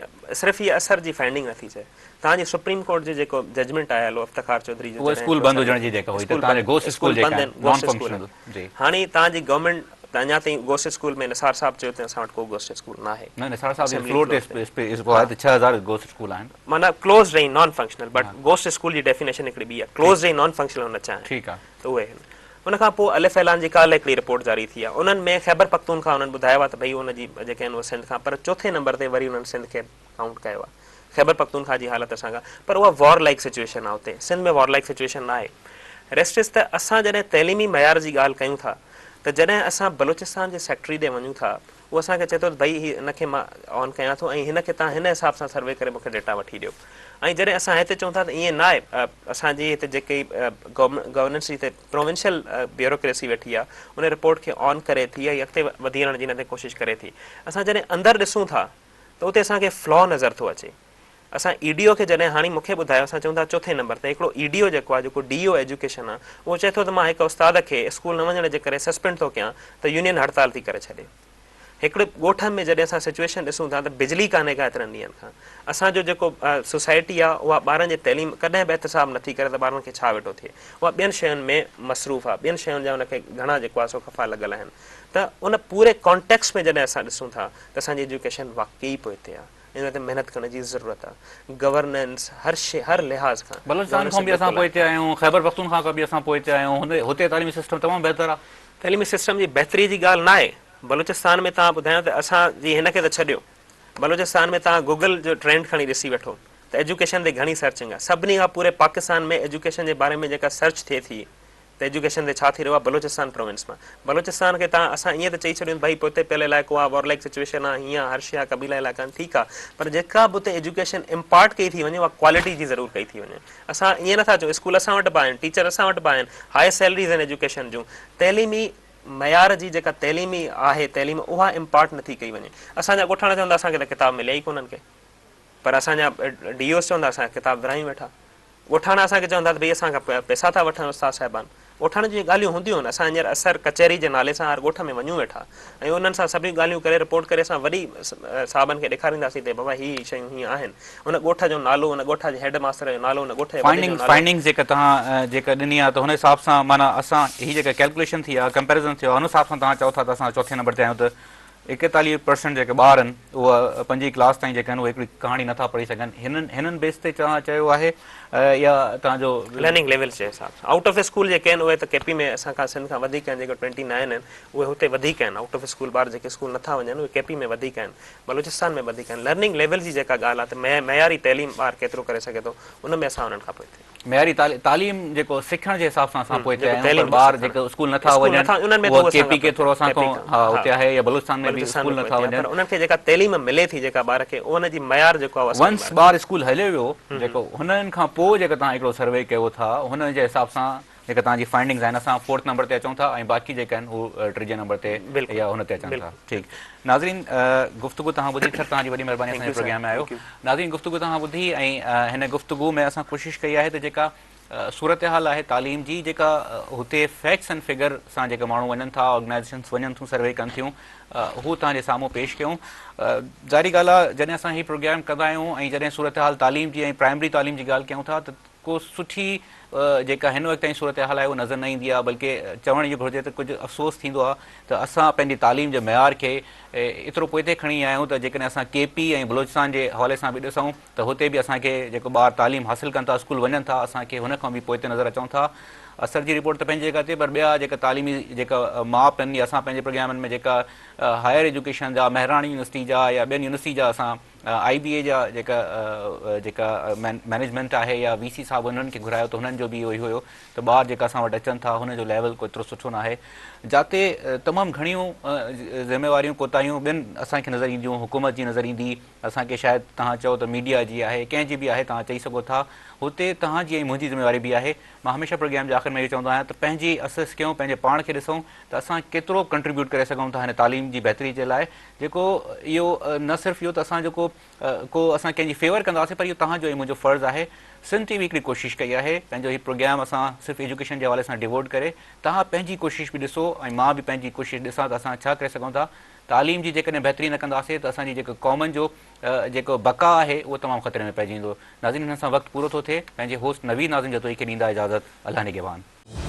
صرف هي اثر جي فائنڊنگ نٿي چئي توهان جي سپريم ڪورٽ جو جيڪو ججمينٽ آيل هو افتخار چوڌري جو اهو اسڪول بند هجڻ جي جيڪا هئي ته توهان جا گوسٽ اسڪول جيڪا آهن نان فنڪشنل جي هاڻي توهان جي گورنمينٽ ته اڃا تائين گوسٽ اسڪول ۾ نثار صاحب چيو ته اسان وٽ ڪو گوسٽ اسڪول ناهي. نه نثار صاحب جي فلور تي آهي ته 6000 گوسٽ اسڪول آهن. معنيٰ closed ۽ non functional but ghost school جي ڊيفينيشن هڪڙي ٻي آهي ڪلوزڊ ۽ نان فنڪشنل هن چاهين ٺيڪ آهي ته اهي آهن. ان کان پوء الف اعلان جي ڪالهه هڪڙي رپورٽ جاري ٿي آهي انهن ۾ خيبر پختونخواهه انهن ٻڌايو آهي ته ڀئي ان جي جيڪي آهن اهي سنڌ کان پر چوٿين نمبر تي وري انهن سنڌ کي ڪائونٽ ڪيو آهي خيبر پختونخواهه جي حالت اسان کان پر اها وار لائيڪ سچويشن آهي اتي سنڌ ۾ وار لائيڪ سچويشن نه آهي ريسٽ از ته اسان جڏهن تعليمي معيار جي ڳالهه ڪيون ٿا ته جڏهن اسان بلوچستان جي سيڪريٽري ڏي وڃون ٿا اهو اسان کي چئي ٿو ته ڀئي هي هن کي مان آن ڪيان ٿو ۽ هن کي توهان هن حساب سان سروي ڪري مون کي ڊيٽا وٺي ڏيو ۽ جڏهن اسان هتي چئون ٿا ته ائين نه آهي اسان جي هتي جيڪي گورننس جي هتي پروونشل بيوروڪريسي ويٺي آهي ان رپورٽ کي آن ڪري ٿي ۽ اڳتي وڌي هلڻ جي هن تي ڪوشش ڪري ٿي اسان جڏهن اندر ڏسون ٿا ته اتي اسان کي فلا نظر ٿو اچي اسان اي ڊي او کي جڏهن هاڻي مون کي ٻڌايو اسان چئون ٿا چوٿين نمبر تي هڪڙو اي ڊي او جيڪو آهي جيڪو ڊي او ايجوڪيشن آهي اهو چئي ٿو ته مان هڪ استاد کي اسڪول نه وڃڻ جي ڪري سسپينڊ ٿو ڪيان ته يونين هڙتال ٿي ڪري ڇڏي. هڪڙي ڳوٺ ۾ جڏهن اسان سچويشن ڏسون ٿا ته بجلي ڪانهي ڪا ايترن ڏينهن کان اسان جو جيڪو سوسائٽي آهي اها ٻارن جي تعليم ڪڏهن به احتساب نٿي ڪري ته ٻارن کي ڇا ويٺو ٿئي اها ٻين شين ۾ مصروف آهي ٻين شين جا ان کي گهڻا جيڪو آهي سو خفا لڳل آهن ته ان پوري ڪانٽيڪسٽ ۾ جڏهن اسان ڏسون ٿا ته اسان جي ايجوڪيشن واقعي پوئتي آهي. ان تي محنت ڪرڻ جي ضرورت آ. گورننس هر شي هر لحاظ کان بلوچستان کان به اسان پوئتي آهيون، خيبر پختونخوا کان به اسان پوئتي آهيون، هتي تعليمي سسٽم تمام بهتر آ. تعليمي سسٽم جي بهتري جي ڳالهه ناهي، بلوچستان ۾ توهان ٻڌايو ته اسان جي هن کي ته ڇڏيو، بلوچستان ۾ توهان گوگل جو ٽرينڊ کڻي ڏسي وٺو ته ايجوڪيشن تي گهڻي سرچنگ آ، سڀني کان پوري پاڪستان ۾ ايجوڪيشن جي باري ۾ جيڪا سرچ ٿئي ٿي ته ايجوڪيشن تي ڇا ٿي رهيو آهي بلوچستان پروونس مان بلوچستان کي تان اسان ائين ته چئي ڇڏيون ته ڀائي پوئتي پيل علائقو آهي وار لائيڪ سچويشن آهي هيئن آهي هر شيء آهي قبيلا علائقا آهن ٺيڪ آهي پر جيڪا به اتي ايجوڪيشن امپارٽ ڪئي ٿي وڃي اها ڪوالٽي جي ضرور ڪئي ٿي وڃي اسان ائين نٿا چئون اسڪول اسان وٽ به آهن ٽيچر اسان وٽ به آهن هاء سيلريز آهن ايجوڪيشن جون تعليمي معيار جي جيڪا تعليمي آهي تعليم اها امپارٽ نٿي ڪئي وڃي اسان جا ڳوٺاڻا چون ٿا اسان کي ته ڪتاب مليا ئي ڪونهن ڪي پر اسان جا ڊي اوز چون ٿا اسان ڪتاب ورهايون ويٺا ڳوٺاڻا اسان کي چون ٿا ته ڀئي اسان کان پئسا ٿا وٺن استاد صاحبان. ڳوٺاڻن جون اهي ڳالهيون هونديون آهن. اسان هينئر اثر ڪچهري جي نالي سان هر ڳوٺ ۾ وڃون ويٺا ۽ انهن سان سڀيون ڳالهيون ڪري رپورٽ ڪري اسان وري صاحبن کي ڏيکارينداسين ته بابا هي هي شيون هيئن آهن. ان ڳوٺ جو نالو، ان ڳوٺ جي هيڊ ماستر جو نالو، ان ڳوٺ جي وڏي جو نالو. فائنڊنگز جيڪا توهان جيڪا ڏني آهي ته ان حساب سان معنيٰ اسان هي جيڪا ڪيلڪوليشن ٿي آهي ڪمپيريزن ٿيو آهي ان حساب سان توهان چئو ٿا ته اسان چوٿين نمبر تي آهيون ته 41 پرسنٽ جيڪي ٻار آهن اهي پنجين ڪلاس تائين جيڪي آهن اهي هڪڙي ڪهاڻي نٿا پڙهي سگهن هنن هنن بيس تي توهان چيو آهي يا توهان جو لرننگ ليولز جي حساب سان آئوٽ آف اسڪول جيڪي آهن اهي ته ڪي پي ۾ اسان کان سنڌ کان وڌيڪ آهن جيڪي ٽوئنٽي نائن آهن اهي هتي وڌيڪ آهن آئوٽ آف اسڪول ٻار جيڪي اسڪول نٿا وڃن اهي ڪي پي ۾ وڌيڪ آهن بلوچستان ۾ وڌيڪ آهن لرننگ ليولز جي جيڪا ڳالهه آهي ته معياري تعليم ٻار ڪيترو ڪري سگهي ٿو ان ۾ اسان انهن کان پوئتي آهيون. معياري تعليم جيڪو سکڻ جي حساب سان اسان پوئتي آهيون پر ٻار جيڪي اسڪول نٿا وڃن اهو ڪي پي ڪي ٿورو اسان کان ها اتي آهي يا بلوچستان ۾ به اسڪول نٿا وڃن پر انهن کي جيڪا تعليم ملي ٿي جيڪا ٻار کي ان جي معيار جيڪو آهي ونس ٻار اسڪول هليو ويو جيڪو هنن کان پوء جيڪا توهان هڪڙو سروي ڪيو ٿا هن جي حساب سان جيڪا توهان جي فائنڊنگز آهن اسان فورٿ نمبر تي اچون ٿا ۽ باقي جيڪا آهن هو ٽيجي نمبر تي يا هن تي اچن ٿا ٺيڪ ناظرين گفتگو توهان ٻڌي سر توهان جي وڏي مهرباني اسان جي پروگرام ۾ آيو ناظرين گفتگو توهان ٻڌي ۽ هن گفتگو ۾ اسان ڪوشش ڪئي آهي ته جيڪا صورتحال آهي تعليم جي جيڪا هتي فيڪٽس اينڊ فگر سان جيڪا ماڻهو وڃن ٿا آرگنائزيشنس وڃن ٿيون سروي ڪن ٿيون هو توهان جي سامهون پيش ڪيون ظاهري ڳالهه آهي جڏهن اسان هي پروگرام ڪندا آهيون ۽ جڏهن صورتحال تعليم جي ۽ پرائمري تعليم جي ڳالهه ڪيون ٿا ته ڪو سٺي جيڪا هن وقت تائين صورتحال آهي اها نظر نه ايندي آهي بلڪه چوڻ اهو گهرجي ته ڪجهه افسوس ٿيندو آهي ته اسان پنهنجي تعليم جي معيار کي ايترو پوئتي کڻي ويا آهيون ته جيڪڏهن اسان ڪي پي ۽ بلوچستان جي حوالي سان به ڏسون ته هتي به اسان کي جيڪو ٻار تعليم حاصل ڪن ٿا اسڪول وڃن ٿا اسان کي هن کان به پوئتي نظر اچون ٿا. اثر جي رپورٽ ته پنهنجي جڳهه تي پر ٻيا جيڪا تعليمي جيڪا ماپ آهن يا اسان پنهنجي پروگرامن ۾ جيڪا هائر ايجوڪيشن جا مهراڻ يونيورسٽي جا يا ٻين يونيورسٽي جا اسان آئي بي اي جا جيڪا جيڪا مئنيجمينٽ آهي يا وي سي صاحب انهن کي گهرايو ته هنن جو به اهو ئي هيو ته ٻار جيڪا اسان وٽ اچن ٿا هن جو ليول ڪو ايترو سٺو ناهي جاتي تمام گهڻيون ذميواريون ڪوتاهيون ٻين اسان کي نظر اينديون حڪومت جي نظر ايندي اسان کي شايد توهان چئو ته ميڊيا جي آهي ڪنهن جي به آهي توهان چئي سگهو ٿا هتي توهان جي ۽ منهنجي ذميواري به آهي مان هميشه پروگرام جي آخر ۾ اهو چوندو آهيان ته پنهنجي اسس ڪيون پنهنجي پاڻ کي ڏسون ته اسان ڪيترو ڪنٽريبيوٽ ڪري سگهون ٿا هن تعليم جي بهتري جي لاء جيڪو اهو نه صرف اهو ته اسان جيڪو ڪو اسان ڪنهن جي فيور ڪنداسين پر اهو توهان جو ۽ منهنجو فرض آهي سنڌ ٽي وي هڪڙي ڪوشش ڪئي آهي پنهنجو هي پروگرام اسان صرف ايجوڪيشن جي حوالي سان ڊيووٽ ڪري توهان پنهنجي ڪوشش به ڏسو ۽ مان به پنهنجي ڪوشش ڏسان ته اسان ڇا ڪري سگهون ٿا تعليم جي جيڪڏهن بهتري نه ڪنداسين ته اسان جي جيڪو قومن جو جيڪو بقا آهي اهو تمام خطري ۾ پئجي ويندو ناظرين هن سان وقت پورو ٿو ٿئي پنهنجي هوسٽ نويد ناظم جتوئي کي ڏيندا اجازت الله نگهبان.